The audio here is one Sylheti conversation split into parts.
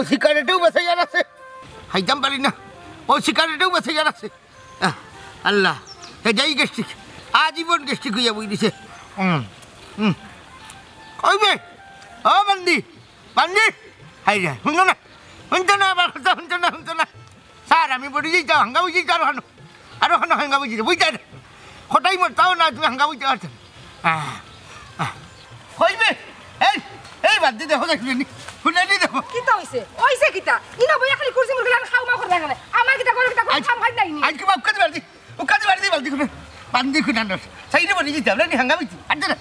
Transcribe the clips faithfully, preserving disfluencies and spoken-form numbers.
সিগারেটেও বেসাইয়ার আছে। খাইতাম পারি না। ও সিগারেটেও বেসাইয়ার আছে। আহ, আল্লাহ। হে যাই গ্যাস্ট্রিক। আজীবন গ্যাস্ট্রিক অইয়া বই দিছে। হুম, হুম। ওই বে, ও বান্দি, বান্দি। হাই রে, হুনতো না? হুনতো না, আমার কথা হুনতো না, হুনতো না। স্যার, আমি বড়ি যাইতাম, হাঙ্গা বই যাইতাম আরো খানো। আরো খানো হাঙ্গা বই যাইতাম, বুঝতে না? কটাই মরতাও না, তুমি হাঙ্গা বই যাইতাম। আহ, আহ। কইবে? এই, এই বান্দি দেখো, দেখবে নি? হুনে নি দেখো। কিতা অইছে? অইছে কিতা? ইনো বইয়া খালি কুরসি মুরগি লাগান খাও মা করে লাগানে। আমার কিতা করে কিতা করে আজ, খাম খাই নাই নি? আজকে বাপ কাজে বাড়ি, ও কাজে বাড়ি দিয়ে বালতি খুলে, বান্দি খুলে আনস। সাইডে বাড়ি দিতে হবে, নি হাঙ্গা বই যাইতাম। আনতে না,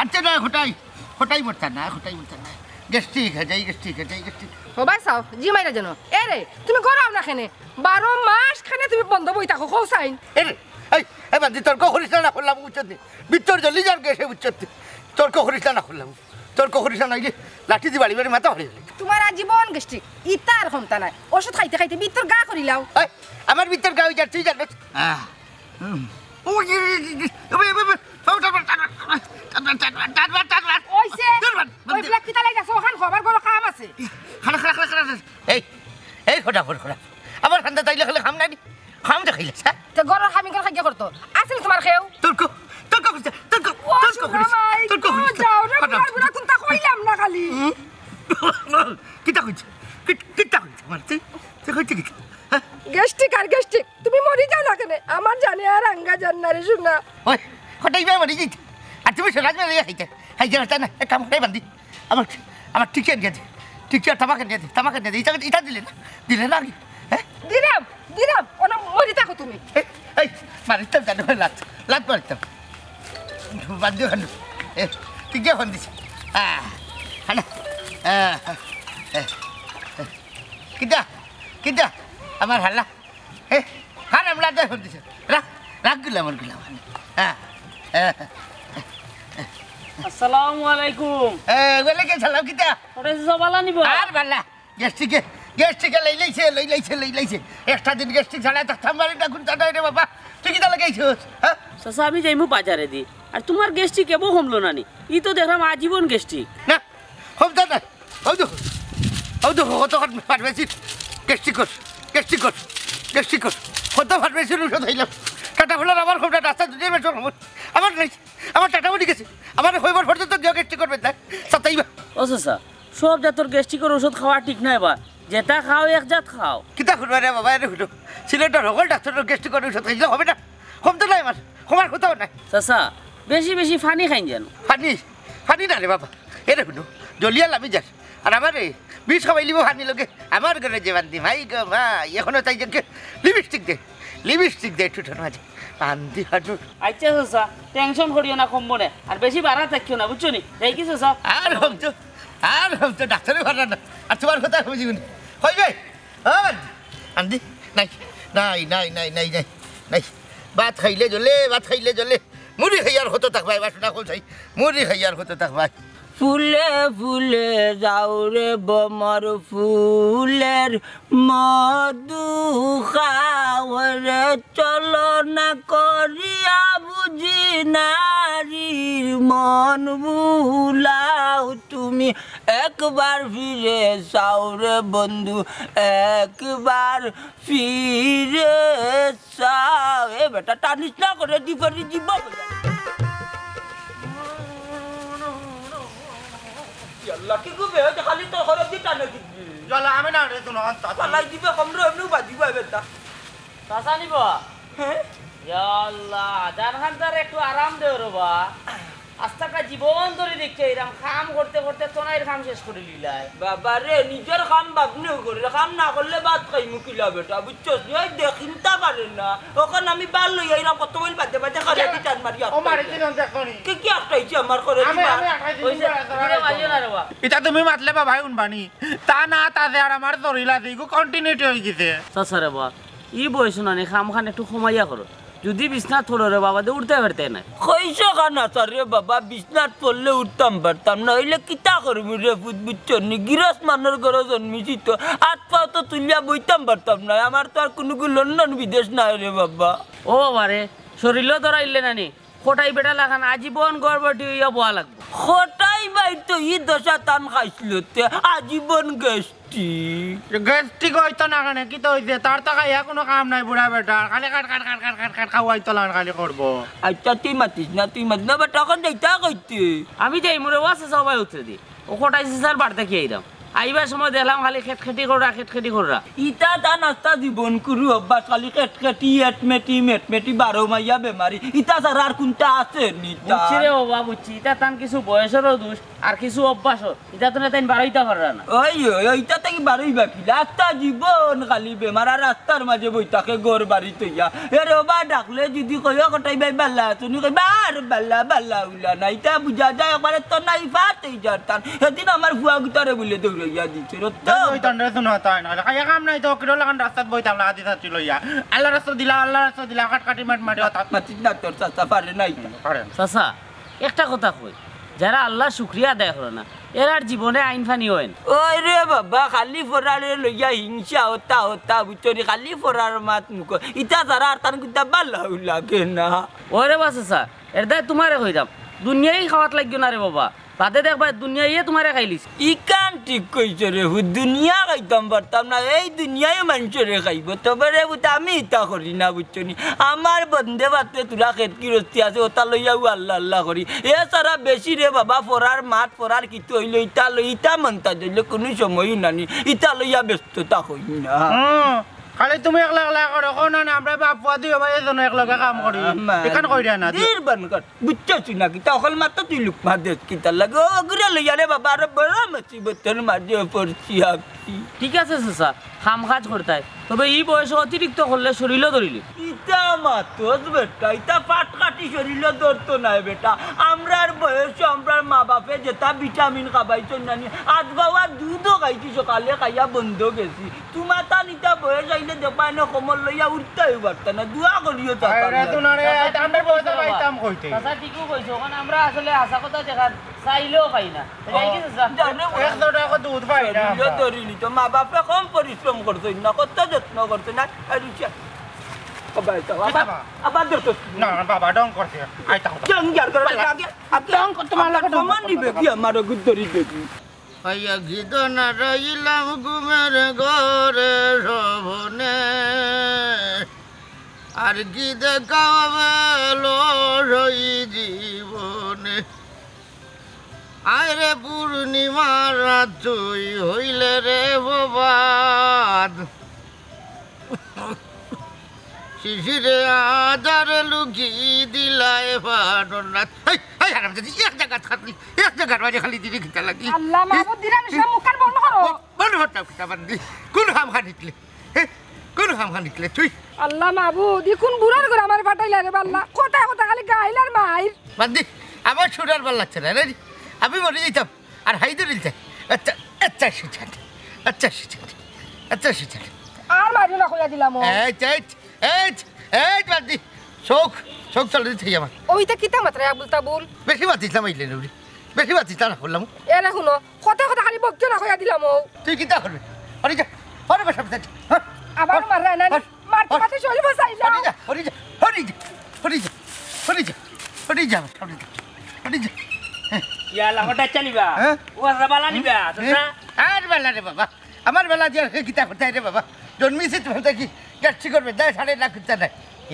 আনতে না, কটাই, কটাই মরতা না, কটাই মরতা না। গ্যাস্ট্রিক, হে যাই গ্যাস্ট্রিক, হে যাই গ্যাস্ট্রিক। ও ভাই সাও, জি মাইরা যেন। এ রে, তুমি গরম না কেনে? বারো মাস খানে তুমি বন্ধ বই থাকো, কও চাইন। এ রে, এই, এই বান্দি, তর্ক করিস না, না করলাম, বুঝছত নি? ভিতর জ্বলি যার গ্যাসে, বুঝছত নি? তর্ক করিস না, না করলাম। তর্ক করিস না, নাইলে লাঠি দি বাড়ি বাড়ি মাথা ফাড়ি দিলে। তোমার আজীবন গ্যাস্ট্রিক, ইতা আর কমতা নাই। ওষুধ খাইতে খাইতে ভিতর গা করিলাও। এই, আমার ভিতর গা অই যার, তুই জানোস? আহ, হুম। ওই, ওই, ওই, ওই, ওই, ওই, ওই, ওই, টান মার, টান মার, টান মার, টান মার, টান মার, টান মার। ওইছে, টান মার, বাদ দে। ওই ব্ল্যাক কিতা লাগাইছো, ওখান খবর বড় কাম আছে। খাড়া, খাড়া, খাড়া, খাড়া, খাড়া। এই, এই, খোটা, খোটা, খোটা। আবার ঠান্ডা তাইলে খেলে খাম নাই নি? খাম তো খাইলে, হ্যাঁ? তে গরুর হামি করে খাইয়া করতো। আছে নি তোমার কেউ? তর্ক, তর্ক করছে, তর্ক, ও, তর্ক শোনা করছে, মাই, তর্ক তো করছে। যাও রে, খোটা। বুড়া, বুড়া, কোনটা কইলাম না খালি। হুম? কিতা কইছে? কি-, কিতা কইছে আমার? তুই, তুই কইছে কিতা? হ্যাঁ? গ্যাস্ট্রিক আর গ্যাস্ট্রিক। তুমি মরি যাও না কেনে? আমার জানে আর আঙ্গা জান না রে, শোনা। ওই, কটাই ভাই মরি যাইতে। আর তুমি সরাজ মেরে খাইতে। খাইতে পারতা না। এক কাম করে বান্দি। আমার, আমার টিকিট নিয়ে দে। টিকিট তামাক নিয়ে দে। তামাক নিয়ে দে। ইটা, ইটা দিলে না? দিলে না আগে? হ্যাঁ? দিলাম, দিলাম। ওনা মরি থাকো তুমি। এই, এই, মারিতাম জানো, লাত, লাত মারিতাম। বান্দি ওখানে। এ, টিকিট ফোন দিছে। আহ, হ্যালো। আহ, এ, এ। কিতা? কিতা? আমার হালা। এ, হারাম লাদে ফোন দিছে। রাখ, রাখ গুলাম, আমার গুলাম। হ্যাঁ, হ্যাঁ। আসসালামু আলাইকুম। এ, ওয়ালাইকুম সালাম, কিতা? ওটা যে সব আলা নিব? আর বালা। গ্যাস্ট্রিকে, গ্যাস্ট্রিকে লই লাইছে, লই লাইছে, লই লাইছে। একটা দিন গ্যাস্ট্রিক ছাড়া থাকতাম পারি না, কোন জায়গায় রে বাবা? তুই কিতা লাগাইছস? হ্যাঁ? চাচা, আমি যাইমু বাজারে দি। আর তোমার গ্যাস্ট্রিক এবো কমলো না নি? ই তো দেখলাম আজীবন গ্যাস্ট্রিক। না, কমতো না। অউ দেখো, অউ দেখো, কত ফার্মেসির গ্যাস্ট্রিকর, গ্যাস্ট্রিকর, গ্যাস্ট্রিকর। কত ফার্মেসির ঔষধ খাইলাম। টাটা ফলার আমার খুব রাস্তা দুধের বেশ আমার, আমার নাই, আমার টাটা উঠি গেছে। আমার হইবার পর্যন্ত দিও গ্যাস্ট্রিকর বেদনা। সাতাইবা। ও চাচা, সব জাতর গ্যাস্ট্রিকর ঔষধ খাওয়া ঠিক নায় বা। যেটা খাও এক জাত খাও। কিতা করবা রে বাবা, এরে হুনো। সিলেটর হকল ডাক্তরর গ্যাস্ট্রিকর ঔষধ খাইলে হবে না। কমতো নায় আমার, কমার কথাও নায়। চাচা, বেশি বেশি পানি খাইন যেন। পানি, পানি না রে বাবা। এরে হুনো, জলিয়া লামি যার। আর আমারে বিষ খাওয়াইলিব পানির লগে। আমার ঘরে যে বান্দি, মাই গো মাই, এখনো তাই যে লিপস্টিক দে, লিপস্টিক দে, ঠুটন মাঝে। বান্দি হাঁটু। আচ্ছা চাচা, টেনশন করিও না, কমবো না। আর বেশি বাড়া থাকিও না, বুঝছো নি? যাই কি চাচা? আর কমতো, আর কমতো, ডাক্তরে পারা না। আর তোমার কথা বুঝিব নি। কইবে? ও বান্দি, বান্দি, নাই, নাই, নাই, নাই, নাই, নাই, নাই। ভাত খাইলে জ্বলে, ভাত খাইলে জ্বলে। মুড়ি খাইয়ার কত থাকবায়, বাসনা কল চাই। মুড়ি খাইয়ার কত থাকবায়। ফুলে ফুলে যাও রে বমর ফুলের মধু খাও রে, চলো না করিয়া বুঝি নারীর মন ভুলাও তুমি। একবার ফিরে চাও রে বন্ধু, একবার ফিরে চাও। এ বেটা, টানিস না করে দি পারি দিব। ইয়াল্লা, কি গো বে, ওই যে খালি তো খরচ দি টানে দিবি। ইয়াল্লা, আমি না রে, শোনো, আনতা। পালাই দিবে, কম রে, এমনিও বাজিব, এ বেটা। চাচা নিব? হ্যাঁ? ইয়াল্লা, জান খান তার একটু আরাম দেও রে বা। আস্তাকা জীবন ধরি দেখছি, এরাম কাম করতে করতে তনাইর কাম শেষ করি লিলাই। বাবা রে, নিজর কাম বাপনেও করে, কাম না করলে ভাত খাইমু কিলা বেটা, বুঝছস নি? ওই দেখ, চিন্তা পারে না। অখন আমি বার লইয়া এরাম কত বইল বাদে বাদে করে দি টান মারি ও মারি আটকাই দিলাম, দেখো নি। কে কি আটকাইছে আমার করে আমি, দিবা? আমি আটকাই দিলাম, ওই যে, বাবা, তুমি বাবা। মারিও না রে বা। ইটা তুমি মাতলে বাবায় হুনবানি। তা না, তা যে আর আমার জরিলা যে, ইগু continuity অই গেছে। চাচা রে বা, ই বয়স নানি, কাম খান একটু কমাইয়া করো। যদি বিছনাত পড়ো রে বাবা, দে উঠতে পারতে না। কইছো কানা স্যার রে বাবা, বিছনাত পড়লে উঠতাম পারতাম না, অইলে কিতা করমু রে পুত, বুঝছো নি? গিরস মানর ঘরো জন্মিছি তো, আত পাও তো তুলিয়া বইতাম পারতাম না। আমার তো আর কুনুগু লন্ডন বিদেশ নাই রে বাবা। ও বাবা রে, শরীরও ধরাইলে নানি, কটাই বেটা লাখান আজীবন গর্ভবতী অইয়া বওয়া লাগবো। কটাই এই ভাই তো ই দশা তান খাইছলতে আজীবন গ্যাস্ট্রিক। গ্যাস্ট্রিক অইতো না কেনে? কিতা অইছে? তার তো খাইয়া কুনু কাম নাই বুড়া বেটার। খালি খাট, খাট, খাট, খাট, খাট, খাট খাওয়াইতো লান খালি করবো। আচ্ছা, তুই মাতিস না, তুই মাতিস না, বেটা, অখন যাইতা কইতে। আমি যাইমু রে, ও আছে সবাই উতরে দি। ও কটাই চাচার বাড়ি থাকি আইরাম। আইবার সময় দেখলাম খালি খেটখেটি কররা, খেটখেটি কররা। ইতা তান আস্তা জীবন কুরু অভ্যাস, খালি খেটখেটি, এটমেটি, মেটমেটি, বারো মাইয়া বেমারি। ইতা ছাড়া আর কুনটা আছে নি তান? বুঝছি রে বাবা, বুঝছি। ইতা তান কিছু বয়সরও দোষ, আর কিছু অভ্যাসও। ইতা তো না তাইন বারইতা পাররা না। ওই, ওই, ওই, ইতা থাকি বারইবা কিলা? আস্তা জীবন খালি বেমার আর রাস্তার মাঝে বই থাকে ঘর বাড়ি থইয়া। এ রে বাবা, ডাকলে যদি কইও কটাই ভাই বালা আছো নি, কইবা আর বালা, বালা উলা না। ইতা বুঝা যায় একবারে তো নাই ফাতেই যার তান। সেদিন আমার ফুয়া গুতারে বুলে দৌড়াইয়া দিছে রে তো। ওই তান্ডে শুনো তাই না, খাইয়া কাম নাই তো, কিরো লাগান রাস্তাত বই থাকলা আদি থাকি লইয়া। আল্লাহ রাস্তা দিলা, আল্লাহ রাস্তা দিলা, কাটকাটি মাট মাটি হতা। মাতিস না, তোর চাচা পারে নাই। পারে না। চাচা, একটা কথা কই, যারা আল্লাহর শুকরিয়া আদায় করে না, এরার জীবনে আইন ফানি হয় না। ওই রে বাবা, খালি ফরারে লইয়া হিংসা হতা হতা, বুঝছো নি? খালি ফরার মাত মুখ। ইতা ছাড়া আর তান কিতা বালাউ লাগে না। ওরে বাবা চাচা, এর দায় তোমারে কইরাম, দুনিয়াই খাওয়াত লাগিও না রে বাবা। বাদে দেখবা দুনিয়াইয়ে তোমারে খাইলিছে। ইখান ঠিক কইছো রে, হু দুনিয়া খাইতাম পারতাম না, এই দুনিয়াই মানষরে খাইবো। তবে রে পুত, আমি ইতা করি না, বুঝছো নি? আমার বন্দে ভাতে তুলা খেত কিরস্তি আছে, ওটা লইয়াও আল্লাহ আল্লাহ করি। এ ছাড়া বেশি রে বাবা, ফরার মাত, ফরার কিতা অইলো, ইতা লই, ইতা মন্তা দিলে কুনু সময়ও নানি, ইতা লইয়া ব্যস্ততা হই না। হুম, খালি তুমি একলা একলা করো, কও না, না, আমরা বাপ ফুয়া দুইও ভাই এজন্য একলগে কাম করি। আমার এখান কইরা না, দির বান কর। বুঝছস না কিতা? অকল মাত্র তুই লুকমা দেস কিতা লাগে? ও, ওগুরে লইয়া রে বাবা, আরো বড় মুসিবতর মাঝে পড়ছি আমি। ঠিক আছে চাচা, কাম কাজ করতায়, তবে ই বয়সে অতিরিক্ত করলে শরীরও ধরিলে। ইতা মাতস বেটা, ইতা ফাটকাটি শরীরও ধরতো নায় বেটা। আমরার বয়সে আমরার মা বাপে যেতা ভিটামিন খাবাইছইন নানি, আধ পাওয়া দুধও খাইছি, সকালে খাইয়া বন্ধ গেছি। তোমার তান ইতা বয়স আইলে দেখবা এনে কমর লইয়া উঠতাই পারতা না, দোয়া করিও চাচা। আরে তো না রে, চাচা, আমরা বয়সে পাইতাম কইতে। চাচা ঠিকও কইছো, কারণ আমরা আসলে হাছা কথা যেখান চাইলেও পাই না। ও, যাই কি চাচা? জানো, একশো টাকা দুধ পাই না আমরা। ধরি নিত, মা বাপে কম পরিশ্রম করছইন না, কত যত্ন করছইন না। আর ইচ্ছা, ও ভাই, তো আবার, বাবা। আবার ধরতো। না, না, বাবা, ঢং করছে। আইতা কথা। ঢং যার করে আগে, আগে ঢং করতে মারলে আবার ঢং কমান করতে নিবে কি আমার গুদ ধরি দেখি। পাইয়া কি দনা রইলাম ঘুমের ঘরে স্বপনে, আর কি দেখা পেল সেই জীবনে। আয় রে পূর্ণিমার রাত তুই হইলে রে প্রভাত, শিশিরে আধারে লুকি দিলায় পানর রাত। এই, এই হারামজাদি, এক জাগাত খাটলি, এক জাগাত বাড়ি খালি দিবি কিতা লাগি? আল্লাহ মাবুদ, দিরানি সব মুখখান বন্ধ করো। ব-, বন্ধ করতাম কিতা বান্দি? কোন হাম খানিকলে? হে? কোন হাম খানিকলে তুই? আল্লাহ মাবুদ, ই কোন বুড়ার ঘরে আমারে পাঠাইলা রে বা আল্লাহ? কথা কথা খালি গাইল আর মাইর। বান্দি, আমার শুনার ভালা লাগছে না রে। আমি মরি যাইতাম। আর হাই ধরিল চাই। আচ্ছা, আচ্ছা, সুজান। আচ্ছা, সুজান। আচ্ছা, সুজান। আর মারিও না কইয়া দিলাম ও। এই, এই, এই, এই, বান্দি। চোখ, চোখ চলে দিতে আমার। ওইটা কিতা মাত্রায় আবুল তাবুল? বেশি মাতিস না, মাইলে নুরি। বেশি মাতিস না, করলাম। এরে হুনো, কথা কথা খালি বকিও না কইয়া দিলাম ও। তুই কিতা করবি? আরে যা, আরে বেশ, আমি যাচ্ছি। হ্যাঁ? আবার হ্যাঁ? মাররা না? হ্যাঁ? মারতে হ্যাঁ? মারতে শরীর বসাইলাম। হরি যা, হরি যা, হরি যা, হরি যা, হরি যা, হরি যা, হরি যা, হরি যা। হ্যাঁ। ইয়া, লাহোরটা চালিবা? হ্যাঁ? ও আচ্ছা, বালা নিবা, হ্যাঁ? চাচা? আর বালা রে বাবা। আমার বেলা যে কিতা করতে রে বাবা? জন্মিছি তো দেখি, গ্যাস্ট্রিক করবে, দেয় সাড়ে লাখ কিতা নাই।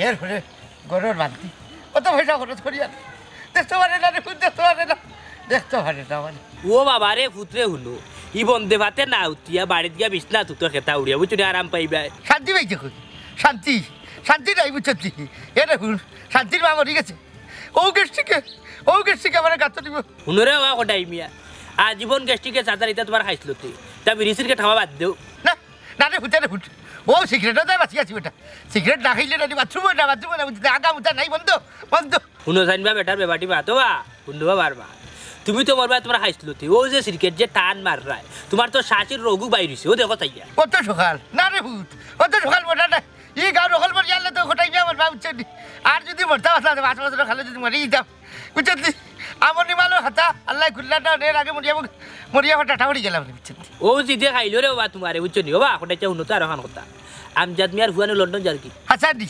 এর ফলে গরুর বান্তি। অত পয়সা খরচ করি আর। দেখতে পারে না রে, দেখতে পারে না। দেখতে পারে না মানে। ও বাবা রে, পুতরে হুনো। ই বন্দে ভাতে না উঠিয়া বাড়িত গিয়া বিছনা তুতো খেতা উড়িয়া, বুঝছো নি, আরাম পাইবায়। শান্তি পাইছে কই? শান্তি, শান্তি নাই বুঝছো নি? এ দেখুন, শান্তির মা মরি গেছে। ও গ্যাস্ট্রিকে, ও গ্যাস্ট্রিকে আমার গাতো দিব। হুনো রে বাবা কটাই মিয়া, আজীবন গ্যাস্ট্রিকে চাচার ইটা তোমার খাইছিল তুই। তা বিড়ি সিগারেট খাওয়া বাদ দেও। না, না রে, ফুটে রে ফুট। ও সিগারেটও তাই বাঁচি আছি বেটা। সিগারেট না খাইলে না বাথরুমও না, বাথরুমও না, বুঝতে আগা মুতা নাই, বন্ধ, বন্ধ। হুনো জানবা বেটার বেবাটি মা তো বা, হুনো বাবার মা। তুমি তো মরবায় তোমার খাইছিল তুই। ও যে সিগারেট যে টান মাররায়, তোমার তো শাশির রোগও বাইর হইছে, ও দেখো চাইয়া। অত সকাল, না রে ফুট, অত সকাল মোটা না। ই গাঁর অকল মরি আনলে তো গোটাই গিয়া মরবা, বুঝছো নি? আর যদি মরতাম আসলে পাঁচ বছর খালে যদি মরি দিতাম, বুঝছো নি? আমনি মালো হাতা, আল্লাহ খুললা না, এর আগে মরিয়া মুখ, মরিয়া আমার টাটা উড়ি গেলাম, বুঝছো নি? ও জিদে খাইলো রে বাবা তোমারে, বুঝছো নি? বাবা, কোটাইতে হুনো তো আর অখান কথা। আমজাদ মিয়ার ফুয়ানো লন্ডন যার কি? হাছা নি?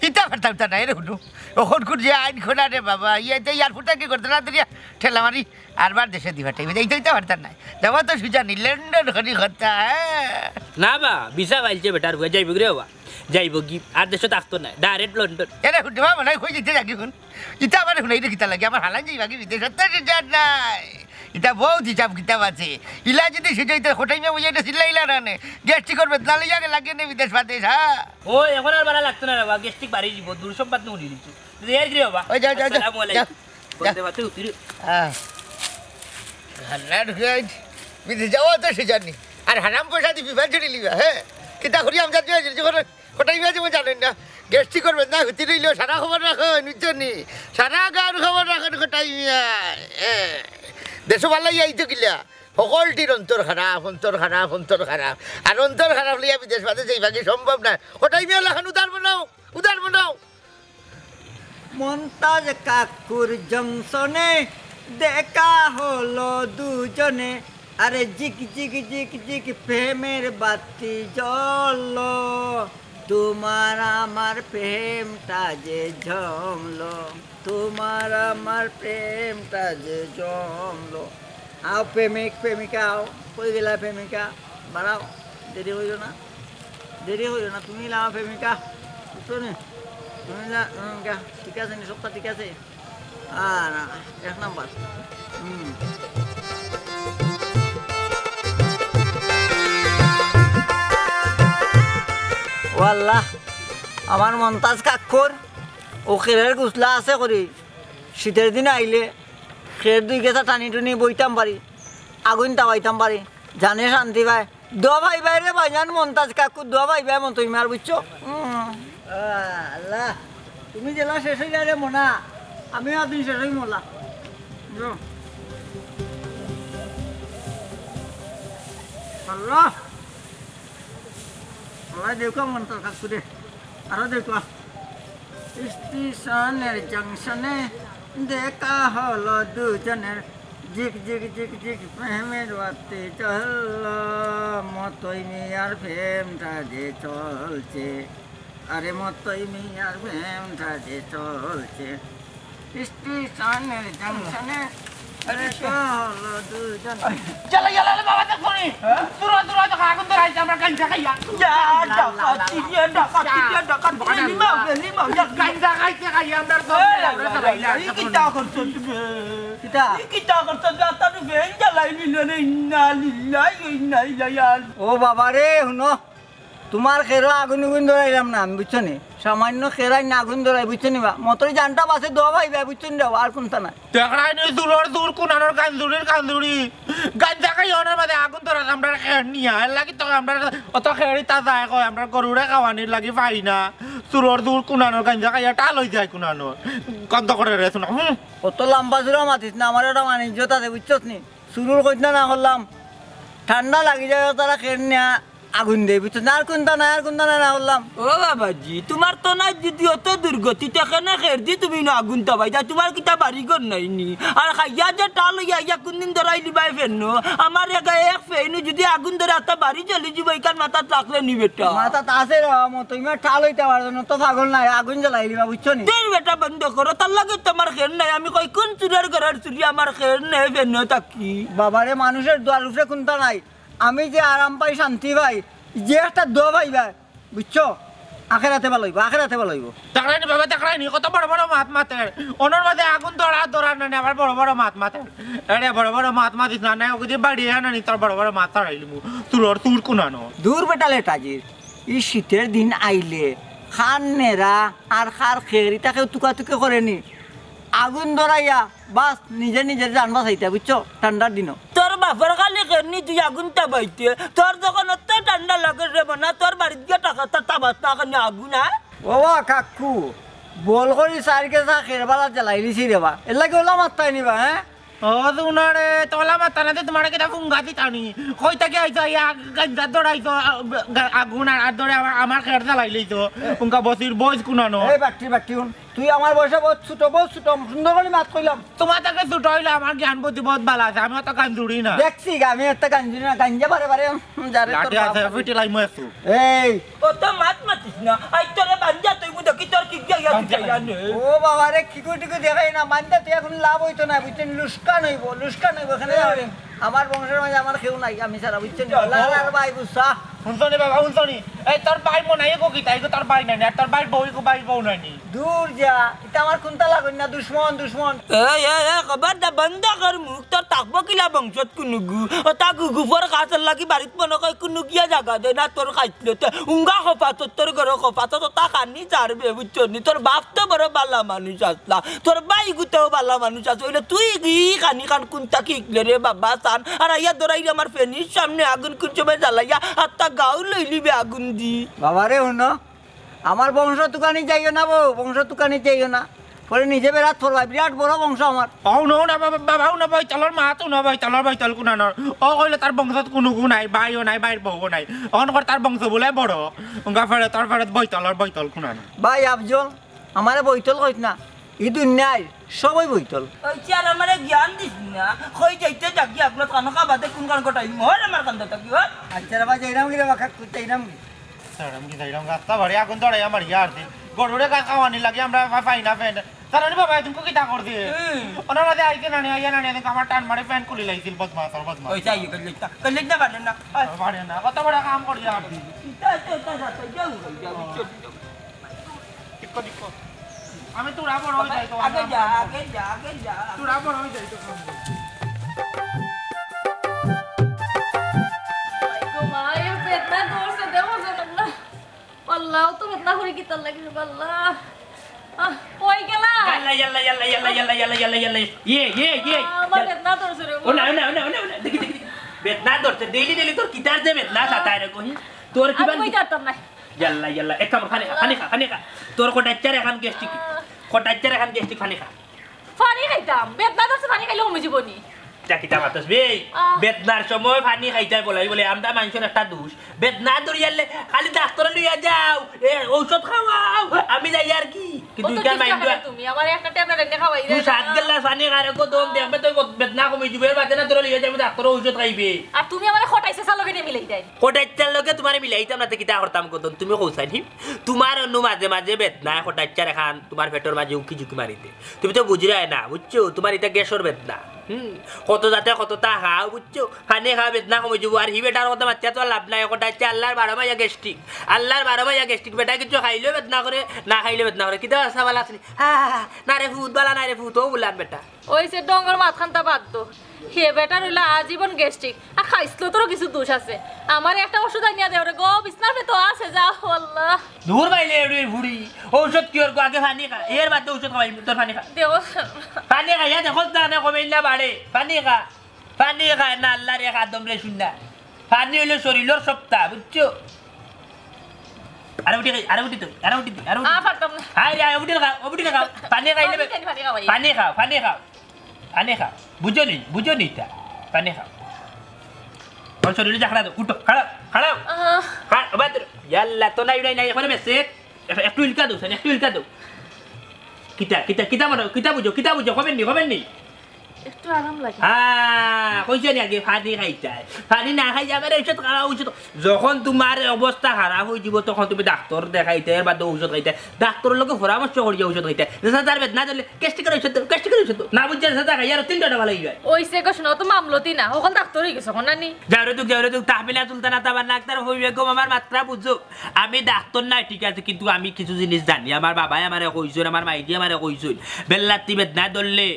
কিতা পারতাম তা নাই রে হুনু। অখন কুন যে আইন খোলা রে বাবা, ইয়ে যে এয়ারপোর্ট থাকি করতে না ধরিয়া ঠেলা মারি আরবার দেশে দিবা টাইম। এইটা, এইটা পারতাম নাই। যাওয়া তো সুজা নি, লন্ডন করি কথা, হ্যাঁ? না বা, ভিসা পাইলছে বেটার পুয়া, যাইবো গি রে বাবা। যাইবো গি, আর দেশো থাকতো নায়, ডাইরেক্ট লন্ডন। এরে হুনু, মনে হয় কই দিতে যাগি হুন। ইতা আমার হুনাই রে কিতা লাগে, আমার হালান যাইবা গি বিদেশ, অত সুজা নাই। ইতা বউত হিসাব কিতাব আছে। ইলা যদি সুজা ইতা খোটাই মে বুঝে এটা চিল্লাইলা না নে। গ্যাস্ট্রিকর বেদনা লইয়া গে লাগে নে বিদেশ বাদে, হ্যাঁ? ও, এখন আর বাড়া লাগতো না রে বাবা, গ্যাস্ট্রিক বাড়ি দিব, দূর সম্পাদ নুনি দিচ্ছি। তুই এর গিরে বাবা। ওই যা, যা, যা, আসসালামু যা, আলাইকুম। যা। বলতে পারতে উত্তর। আহ। ঘান্না ঢুকে আইজ। বিদেশ যাওয়া তো সুজা নি। আর হারাম পয়সা দি বিমান চড়ি লিবা, হ্যাঁ? কিতা করি আমরা যে, যে, যে, খোটাই মিয়া যেমন জানেন না, গ্যাস্ট্রিকর বেদনা হুতি রইল, সারা খবর রাখেন, বুঝছেন নি? সারা গাঁর খবর রাখেন খোটাই মিয়া। হ্যাঁ। দেশো ভালাই আইতো কিলা? সকলটির অন্তর খারাপ, অন্তর খারাপ, অন্তর খারাপ। আর অন্তর খারাপ লইয়া বিদেশ বাদে যাইবা গি সম্ভব নায়। খোটাই মিয়া লাখান উদার বানাও, উদার বানাও। মন্তাজ কাকুর জংশনে দেখা হলো দুজনে, আরে জিক জিক জিক জিক প্রেমের বাতি জ্বললো, তোমার আমার প্রেমটা যে জমলো, তোমার আমার প্রেমটা যে জমলো। আও প্রেমিক প্রেমিকা, আও, কই গেলা প্রেমিকা? বাড়াও, দেরি হইল না, দেরি হইল না, তুমি লাও প্রেমিকা, বুঝছো নি? তুমি লা-, প্রেমিকা, ঠিক আছে নি, সবটা ঠিক আছে? আ, না, এক নাম্বার। হুম। ও আল্লাহ, আমার মন্তাজ কাক্কুর, ও খেরের গুছলা আছে করি, শীতের দিন আইলে খের দুই গেছা টানি টুনি বইতাম পারি, আগুন তাওয়াইতাম পারি, জানে শান্তি পায়। দোয়া ভাই ভাই রে ভাইজান মন্তাজ কাক্কু, দোয়া ভাই ভাই মতো ইমার বুঝছো? হুম। আল্লাহ, তুমি জেলা শেষ হই যায় রে মনা, আমিও একদিন শেষ হই মোলা। আল্লাহ, আল্লাহ দেখো মন্তাজ কাক্কু রে, আরো দেখো। স্টেশনের জংশনে দেখা হলো দুজনের, জিক জিক জিক জিক প্রেমের বাতি জ্বললো, মতই মিয়ার প্রেমটা যে চলছে, আরে মতই মিয়ার প্রেমটা যে চলছে, স্টেশনের জংশনে দেখা হলো দুজনের। চলো, চলো, চলো, বাবা, দেখো নি। হ্যাঁ? দূর, দূর, দেখো, আগুন ধরাইছে, আমরা গাঞ্জা খাইয়া। যা, ডাকাতি, যা, ডাকাতি, যা, ডাকাতি। বড় লিমাও, লিমাও, যা। গাঞ্জা খাইতে খাইয়া আমরা সব এই, আমরা এই, সবাই এই, এই, কিতা করছো তুমি? কিতা? এই কিতা করছো? যা, তার ভেন জ্বালাই নিল রে, ইন্না লিল্লাহি ওয়া ইন্না ইলাইহি রাজিউন। ও বাবা রে, হুনো, তোমার খেরো আগুন উগুন ধরাইলাম না আমি, বুঝছো নি? সামান্য খেরাই না আগুন ধরাই, বুঝছো নি বা? মতই জানটা বাসে দোয়া ভাই ভাই, বুঝছো নি রে? আর কোনটা নাই। দেখরাই নি চুরর চুর কুনানোর গাঞ্জুড়ির গাঞ্জুড়ি। গাঞ্জা খাই অনর মাঝে আগুন ধরার আমরা খের নিয়া। এর লাগি তো আমরা অত খেরি তা যায় কয়, আমরা গরুরে খাওয়ানির লাগি পাই না। চুরর চুর কুনানোর গাঞ্জা খাইয়া টাল হই যায় কুনানোর। গন্ধ করে রে শোনা। হুম। অত লম্বা চুরা মাতিস না, আমার একটা মানিজ্য আছে, বুঝছস নি? চুরুর কইত না, না করলাম। ঠান্ডা লাগি যায়, তারা খের নিয়া আগুন দেই, বুঝছো? না, আর কোনটা নাই, আর কোনটা নাই, না করলাম। ও বাবাজি, তোমার তো নাই যদি অত দুর্গতি, তে কেনে খের দি তুমি না আগুন তাবাই যা, তোমার কিতা বাড়ি ঘর নাই নি? আর খাইয়া যে টাল হইয়া ইয়া কোনদিন ধরাই লিবাই ফেন, আমার এক, এক ফেইনু যদি আগুন ধরে, আত্মা বাড়ি জ্বলি যাবো, এখান মাথাত রাখলে নি বেটা। মাথাত আছে রে বাবা, মতো ইমা টাল হইতে পারো না, তো পাগল নাই, আগুন জ্বালাই লিবা, বুঝছো নি? তোর বেটা বন্ধ করো, তার লাগে তোমার খের নাই। আমি কই কোন চুরের ঘরের চুরি, আমার খের নেই ফেন থাকি। বাবারে, মানুষের দুয়ার উপরে কোনটা নাই, আমি যে আরাম পাই, শান্তি পাই, যে একটা দোয়া পাইবা, বুঝছো? আখেরাতে ভালো হইবো, আখেরাতে ভালো হইবো। দেখরায়নি বাবা, দেখরায়নি, কত বড় বড় মাত মাতের। অনর মাঝে আগুন ধরা, ধরা না, আবার বড় বড় মাত মাতের। আরে বড় বড় মাত মাতিস না, না, ওকে দিয়ে বাড়ি আনা নি, তোর বড় বড় মাত তাড়াইলিমু। চুরর চুর কুনানো। দূর বেটা লেটাজির, ই শীতের দিন আইলে খার নেরা আর খার খের ইতা কেউ তুকাতুকি করেনি। আগুন ধরাইয়া বাস, নিজে নিজের জান বাঁচাইতা, বুঝছো? ঠান্ডার দিনও। তোর বাপর খালি কেমনি তুই আগুন তাবাইতে? তোর যখন অত ঠান্ডা লাগে রে মনা, তোর বাড়িত গিয়া টাকা তা তাবাত না কেন আগুন, হ্যাঁ? ও বা কাকু, বল করি চাইর গেছা খেরবালা জ্বালাই দিছি রে বা। এর লাগি ওলা মাত্তাই নিবা, হ্যাঁ? ও দুনারে, তোলা মাত্তা না দে, তোমার কিতা ফুঙ্গা দিতানি? কই থাকি আইছো? ইয়া গাঞ্জা দৌড়াইছো, আ, গা-, আগুন আর, আর ধরে আমার, আমার খের জ্বালাই লইছো। ফুঙ্গা বসির বয়স কুনানো? এই বাট্টি, বাট্টি হুন। তুই আমার বয়সে বহুত ছোট, বহুত ছোট, সুন্দর করি মাত কইলাম। তুমার থাকি ছোট অইলে আমার জ্ঞান বুদ্ধি বহুত ভালা আছে, আমি অত গাঞ্জুড়ি না। দেখছি গা, আমি অত গাঞ্জুড়ি না, গাঞ্জা বারে বারে, উম, যারে তোর লাঠি বাপ আছে, আছে। পিটি লাইমু একটু। এই। অত মাত মাতিস না, আই তোরে বান্ধা তুই বুঝো কি তোর কি গিয়া গিয়া আচ্ছা। তুই জানে। ও বাবা রে, কিকু টিকু দেখাই না, বান্ধা তুই এখন লাভ অইতো না, বুঝছস? লুস্কান অইবো, লুস্কান অইবো, এখানে যাও রে। আমার বংশর মাঝে আমার কেউ নাই, আমি ছাড়া, বুঝছস নি? লাল আর ভাই বুঝছা? হুনছনি বাবা, হুনছনি? এই তোর ভাই মনে হয় এগো কিতা, এগো তোর ভাই নাই নি, আর তোর ভাইর বউ, এগো ভাইর বউ নাই নি। দূর যা, ইতা আমার কুন্তা লাগইন না, দুশমন, দুশমন। এই, এই, এই, খবরদার বন্ধ কর মুখ, তোর থাকবো কিলা বংশত কুনুগু? অতা গুগুফর কাছর লাগি বাড়িত মনে কয় কুনু গিয়া জাগা দেয় না, তোর খাইছলতে। উঙ্গা খপাত, তোর ঘরো খপাত, অতা খানি ছাড়বে, বুঝছস নি? তোর বাপ তো বড় ভালা মানুষ আছলা, তোর ভাই গুতাও ভালা মানুষ আছে, অইলে তুই ই খানি খান কুন্তা কিকলে রে বাবা সান? আর আইয়া ধরাইলে আমার ফেনির সামনে আগুন কুন সময় জ্বালাইয়া, আত্তা গাউ লইলিবে আগুন দি। বাবা রে, হুনো, আমার বংশ তুকানি যাইও না বউ, বংশ তুকানি যাইও না। পরে নিজে বেড়াত পড়বা, বিরাট বড় বংশ আমার। অউ নও না বাবা, বাবাও না বৈতলর, মাতও না বৈতলর, বৈতল কুনানর। অউ কইলে তার বংশত কুনুগু নাই, ভাইও নাই, ভাইর বউও নাই। অখন কর তার বংশ বুলে বড়। উঙ্গা ফেরত, তার ফেরত বৈতলর, বৈতল কুনানর। ভাই আফজল, আমারে বৈতল কইস না। ই দুনিয়ার সবই বৈতল। অইছে আর আমারে জ্ঞান দিস না। কই যাইতে যাগি আগলো কানো কা বাদে কুন কান কটাই মর আমার কান্দা থাকি, হর। আচ্ছা রে ভাই, যাইরাম গি রে বাবা, কাকু, যাইরাম গি। যাইরাম গি, যাইরাম গি। রাস্তা বাড়ি আগুন ধরাইয়া মারিয়া আর দিন। গরুরে গা খাওয়ানি লাগি আমরা পা-, পাই না ফ্যান। তারা রে বাবা, তুমি কিতা কর দিয়ে? হুম। ওনার মাঝে আইতে নানি, আইয়া নানি, এদিকে আমার টান মারে ফ্যান খুলি লাইছিল, বদমাস, আর বদমাস। ওই যাই, কইলে না, কইলে না পারে না। আর পারে না, কত বড় কাম করি আর দিন। ইতা, ইতা, ইতা, ইতা, যাও, যাও, যাও, চল, চল। ঠিক কর, ঠিক কর। আমি তোরা বড় হয়ে যাই তো, আগে যা, আগে যা, আগে যা। তোরা বড় হয়ে যাই তো। ওই গো মা, এ বেদনা ধরছে, দেখো যেন না। আল্লাহ, তো বেদনা করি কিতার লাগি রে আল্লাহ। আহ, কই গেলা? ইয়াল্লা, ইয়াল্লা, ইয়াল্লা। ইয়ে, ইয়ে, ইয়ে। আহ, আমার বেদনা ধরছে রে। ও না, ও না, ও না, ও না, ও না। দেখি, দেখি, দেখি। বেদনা ধরছে। ডেইলি, ডেইলি তোর কিতার যে বেদনা সাতায় রে কহি। তোর কি আর বান-, কই যাইতাম না। ইয়াল্লা, ইয়াল্লা। এক কাম, পানি খা, পানি খা, পানি খা। তোর কটাইচ্চার এখন গ্যাস্ট্রিক। আহ। কটাইচ্চার এখন গ্যাস্ট্রিক, পানি খা। পানি খাইতাম। বেদনা ধরছে, পানি খাইলে কমি যাইবো নি? যা কিতা মাতস বে? আহ। বেদনার সময় পানি খাইতায় বলে, বলে, আমরা মানুষের একটা দোষ। বেদনা ধরিয়ালে খালি ডাক্তারে লইয়া যাও, এ, ঔষধ খাওয়াও, আমি যাই আর কি। কিন্তু ও তো ইকার ঠিক মাইন্ড আছে না, তুমি আমারে একটা ট্যাবলেট এনে খাওয়াই তুই দেয় সাত না। গেলা পানি খারে কো দম দেখবে তো বেদনা কমি যাইবো, এর বাদে না তোরা লইয়া যাবো ডাক্তারে ঔষধ খাইবে। আর তুমি আমারে খটাইছে চালকে নিয়ে মিলাই দেয়। কটাইচ্চার লগে তোমারে মিলাইতাম না, তে কিতা করতাম কতন? তুমি কও চাইনি? তোমার অন্য মাঝে মাঝে বেদনায় কটাইচ্চার এখান তোমার পেটর মাঝে উকি ঝুঁকি মারি দে। তুমি তো বুঝরায় না, বুঝছো? তোমার ইটা গ্যাসর বেদনা। হুম, কত জাতে কততা খাও, বুঝছো? পানি খাও, বেদনা কমি যাইবো। আর হি বেটার কথা মাতিয়া তো আর লাভ নাই, কটাইচ্চা আল্লাহর বারো মাইয়া গ্যাস্ট্রিক। আল্লাহর বারো মাইয়া গ্যাস্ট্রিক, বেটা কিছু খাইলেও বেদনা করে, না খাইলেও বেদনা করে। কিতা অবস্থা ভালা আছনি? হা, হা, হা, না রে ফুত, ভালা না রে ফুত, ও বললাম বেটা। ওই যে ডঙ্গর মাতখানতা বাদ দো। হে বেটার অইলা আজীবন গ্যাস্ট্রিক। আর খাইছলো তোরও কিছু দোষ আছে। আমারে একটা ওষুধ আনিয়া দে ওরে গো, বিছনার পেতো আছে, যা, ও আল্লাহ। দূর বাইলে এড়ুই ফুড়ি, ঔষধ কি ওর গো, আগে পানি খা, এর বাদে ঔষধ খাওয়াই, তোর পানি খা। দেও। পানি খাইয়া দেখো না, না কমে না বাড়ে, পানি খা, পানি খা, না আল্লাহ রে, খাদম রে, শুন না। পানি অইলো শরীলর সপ্তাহ, বুঝছো? আরে উঠি খাই, আরে উঠি তো, আরে উঠি দি, আরে উঠি আ, দি। পারতাম না। হায় রে, আয়, উঠি খা, উঠি খা, পানি খাইলে পানি খাই, পানি খাওয়াই। পানি খাও, পানি খাও, পানি খাও। বুঝছো নি, বুঝছো নি ইটা? পানি খাও। ওর শরীলে যা খাড়া দাও, উঠো, খাড়াও, খাড়াও। আহ। খা-, বাদ দে। ইয়াল্লা, তো নাই, নাই, নাই, এখন বেশি। এক-, একটু ইলকা দাও, একটু ইলকা দাও। কিতা, কিতা, কিতা মনে, কিতা বুঝো, কিতা বুঝো, খবর নি, খবর নি। একটু আরাম লাগে। হ্যাঁ, কইছে নি আগে পানি খাইতায়। পানি না খাইয়া আবার ঔষধ খাওয়া, ঔষধ। যখন তোমার অবস্থা খারাপ অই যাইবো, তখন তুমি ডাক্তার দেখাইতায়, এর বাদে ঔষধ খাইতায়। ডাক্তারর লগে পরামর্শ করিয়া ঔষধ খাইতায়। যেছা তার বেদনা ধরলে, গ্যাস্ট্রিকের ঔষধ দেও, গ্যাস্ট্রিকের ঔষধ দেও। না বুঝছো, যেছা তার খাইয়া আরো তিনটা ভালা অই যায়। ওই সে কষ্ট না, তো মামলতি না, অখন ডাক্তার অই গেছে, অখন নানি? যাও রে দুঃখ, যাও রে দুঃখ, তাহমিনা সুলতানা তাবার নাকতার হইবে গো, আমার মাতটা বুঝো। আমি ডাক্তার নায়, ঠিক আছে, কিন্তু আমি কিছু জিনিস জানি। আমার বাবায় আমারে কইছইন, আমার মাইজি আমারে কইছইন। বেল্লাত্তি বেদনা ধরলে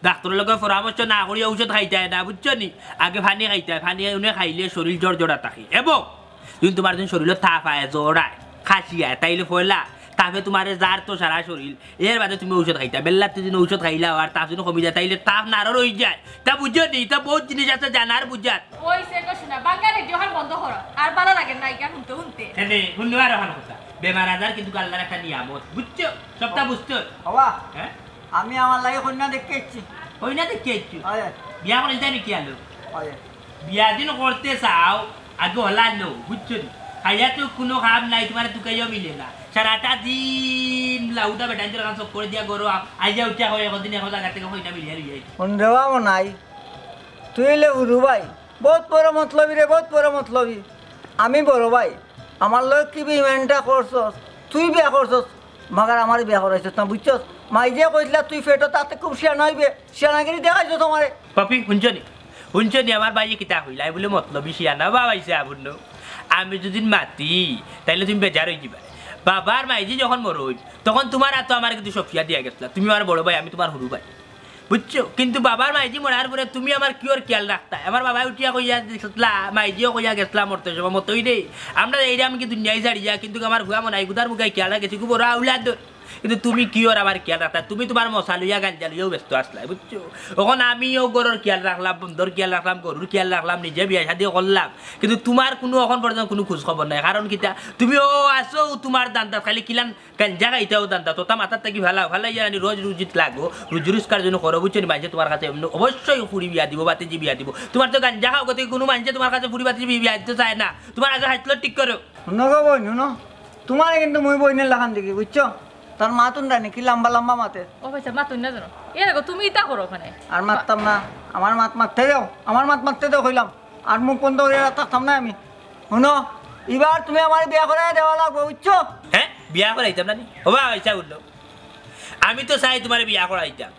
ডাক্তারর লগে পরামর্শ না করি ঔষধ খাইতায় না, বুঝছো নি? আগে পানি খাইতায়, পানি উনি খাইলে শরীল জড়জড়া থাকে। এবং যদি তোমার যদি শরীলো তাপ আয়, জ্বর আয়, খাসি আয়, তাইলে পয়লা তাপে তোমারে জ্বার তো সারা শরীল, এর বাদে তুমি ঔষধ খাইতায়। বেল্লাত্তি যদি ঔষধ খাইলাও আর তাপ যদি কমি যায়, তাইলে তাপ নারর অই যায়। তা বুঝছো নি? তা বহুত জিনিস আছে জানার বুঝার। ওই সে কষ্ট না, বাংলা রেডিও হান বন্ধ করো, আর ভালা লাগে না ইটা হুনতে হুনতে। এনে হুনলে আর অখান কথা। বেমার আজার কিন্তু আল্লাহর একটা নিয়ামত, বুঝছো? সবটা বুঝছো? বাবা, হ্যাঁ? আমি আমার লাগি কইন্যা দেখি আইছি। কইন্যা দেখি আইছো? হয়। বিয়া করলে যাই নাকি আলো? হয়। বিয়া দিন করতে চাও, আগে হলা লো, বুঝছো নি? খাইয়া তো কুনু কাম নাই, তুমারে তুকাইয়াও মিলে না। সারাটা দিন লাউদা বেটাইন্তর কাছে চক্কর দিয়া গরো, আ-, আইয়া উঠিয়া কয়, একদিন এক জাগা থাকি কইনা মিলিয়া লইয়া আইছি। মন দেওয়া মনাই, তুই অইলে হুরু ভাই, বউত বড় মতলবি রে, বউত বড় মতলবি। আমি বড় ভাই, আমার লগে কি বেইমানিটা করছস, তুই বিয়া করছস, মাগার আমারে বিয়া করাইছস না, বুঝছস? মাইজে কইছিলা তুই পেটো থাকতে খুব শিয়ানা অইবে, শিয়ানাগিরি দেখাইছস আমারে। পাপি, হুনছো নি? হুনছো নি আমার ভাইয়ে কিতা কইলা? আমি বুলে মতলবি শিয়ানা, বাবা আইছে আবুন্ন। আমি যুদি মাতি, তাইলে তুমি বেজার অইযিবায়। বাবা আর মাইজি যখন মরইন, তখন তুমার আতো আমারে কিন্তু সপিয়া দিয়া গেছলা। তুমি আমার বড় ভাই, আমি তুমার হুরু ভাই। বুঝছো? কিন্তু বাবা আর মাইজি মরার পরে তুমি আমার কিওর খিয়াল রাখতায়? আমার বাবায় উঠিয়া কইয়া গেছলা, মাইজিও কইয়া গেছলা মরতে সময়, মতই রে। আমরা এইরাম কি দুনিয়াই ছাড়িয়া, কিন্তু আমার ফুয়া মনাই গুদার মুখাই খিয়াল রাখছি, খুব বড় আউলাদ। কিন্তু তুমি কিওর আমার খিয়াল রাখতায়? তুমি তুমার মশা লইয়া গাঞ্জা লইয়াউ ব্যস্ত আছলায়, বুঝছো? অখন আমিও ঘরর খিয়াল রাখলাম, বন্দর খিয়াল রাখলাম, গরুর খিয়াল রাখলাম, নিজে বিয়া শাদিও করলাম, কিন্তু তুমার কুনু অখন পর্যন্ত কুনু খোঁজ খবর নাই। কারণ কিতা? তুমি অউ আছো তুমার ধান্দাত, খালি কিলান গাঞ্জা খাইতায় অউ ধান্দাত, অতা মাথাত থাকি ফালাও, ফালাইয়া আনি রোজ রুজিত লাগো, রুজি রোজগার যেন করো, বুঝছো নি? মাইনষে তুমার কাছে এমনে অবশ্যই ফুড়ি বিয়া দিবো, ভাতিজি বিয়া দিবো। তুমার তো গাঞ্জা খাওয়া গতিকে কুনু মাইনষে তুমার কাছে ফুড়ি ভাতিজি বিয়া দিতো চায় না। তুমার আগে হাইতলো ঠিক করো। হুনো গো বইন, হুনো, তুমারে কিন্তু মুই বইনর লাখান দেখি, বুঝছো? তার মাত হুনরায় নি কি লাম্বা লাম্বা মাতে। ও ভাইসাব, মাতইন না যেন। এরে গো, তুমি ইতা করো অখানে। আর মাততাম না, আমার মাত মাততে দেও, আমার মাত মাততে দেও কইলাম। আর মুখ বন্ধ করিয়া থাকতাম না আমি। হুনো, ইবার তুমি আমারে বিয়া করাইয়া দেওয়া লাগবো, বুঝছো? হে, বিয়া করাইতাম না নি? ও বাবা, ইচ্ছা করলো। আমি তো চাই তুমারে বিয়া করাইতাম।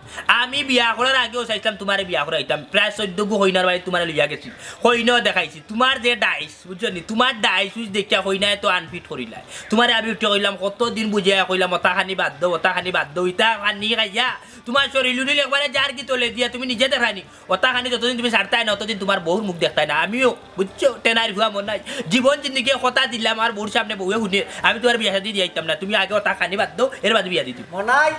আমি বিয়া করার আগেও চাইছলাম তুমারে বিয়া করাইতাম। প্রায় চৈদ্দ গু কইনার বাড়িত তুমারে লইয়া গেছি। কইনাও দেখাইছি। তুমার যে ডাইস, বুঝছো নি? তুমার ডাইস উইস দেখিয়া কইনায় তো unfit করিলায়। তুমারে আমি উঠিয়া কইলাম, কতদিন বুঝাইয়া কইলাম, অতাখানি বাদ দেও, অতাখানি বাদ দেও, ইতাখানি খাইয়া তুমার শরীল উরিল একবারে যার কি তলে দিয়া তুমি নিজে দেখরায় নি। অতাখানি যতদিন তুমি ছাড়তায় না, অতদিন তুমার বউর মুখ দেখতায় না। আমিও, বুঝছো, টেনাইর ফুয়া মনাই, জীবন জিন্দেগি কথা দিলাম, আমার বউর সামনে বউয়ে হুনে, আমি তুমার বিয়া শাদি দিয়াইতাম না। তুমি আগে অতাখানি বাদ দেও, এর বাদে বিয়া দিতাম। মনাই,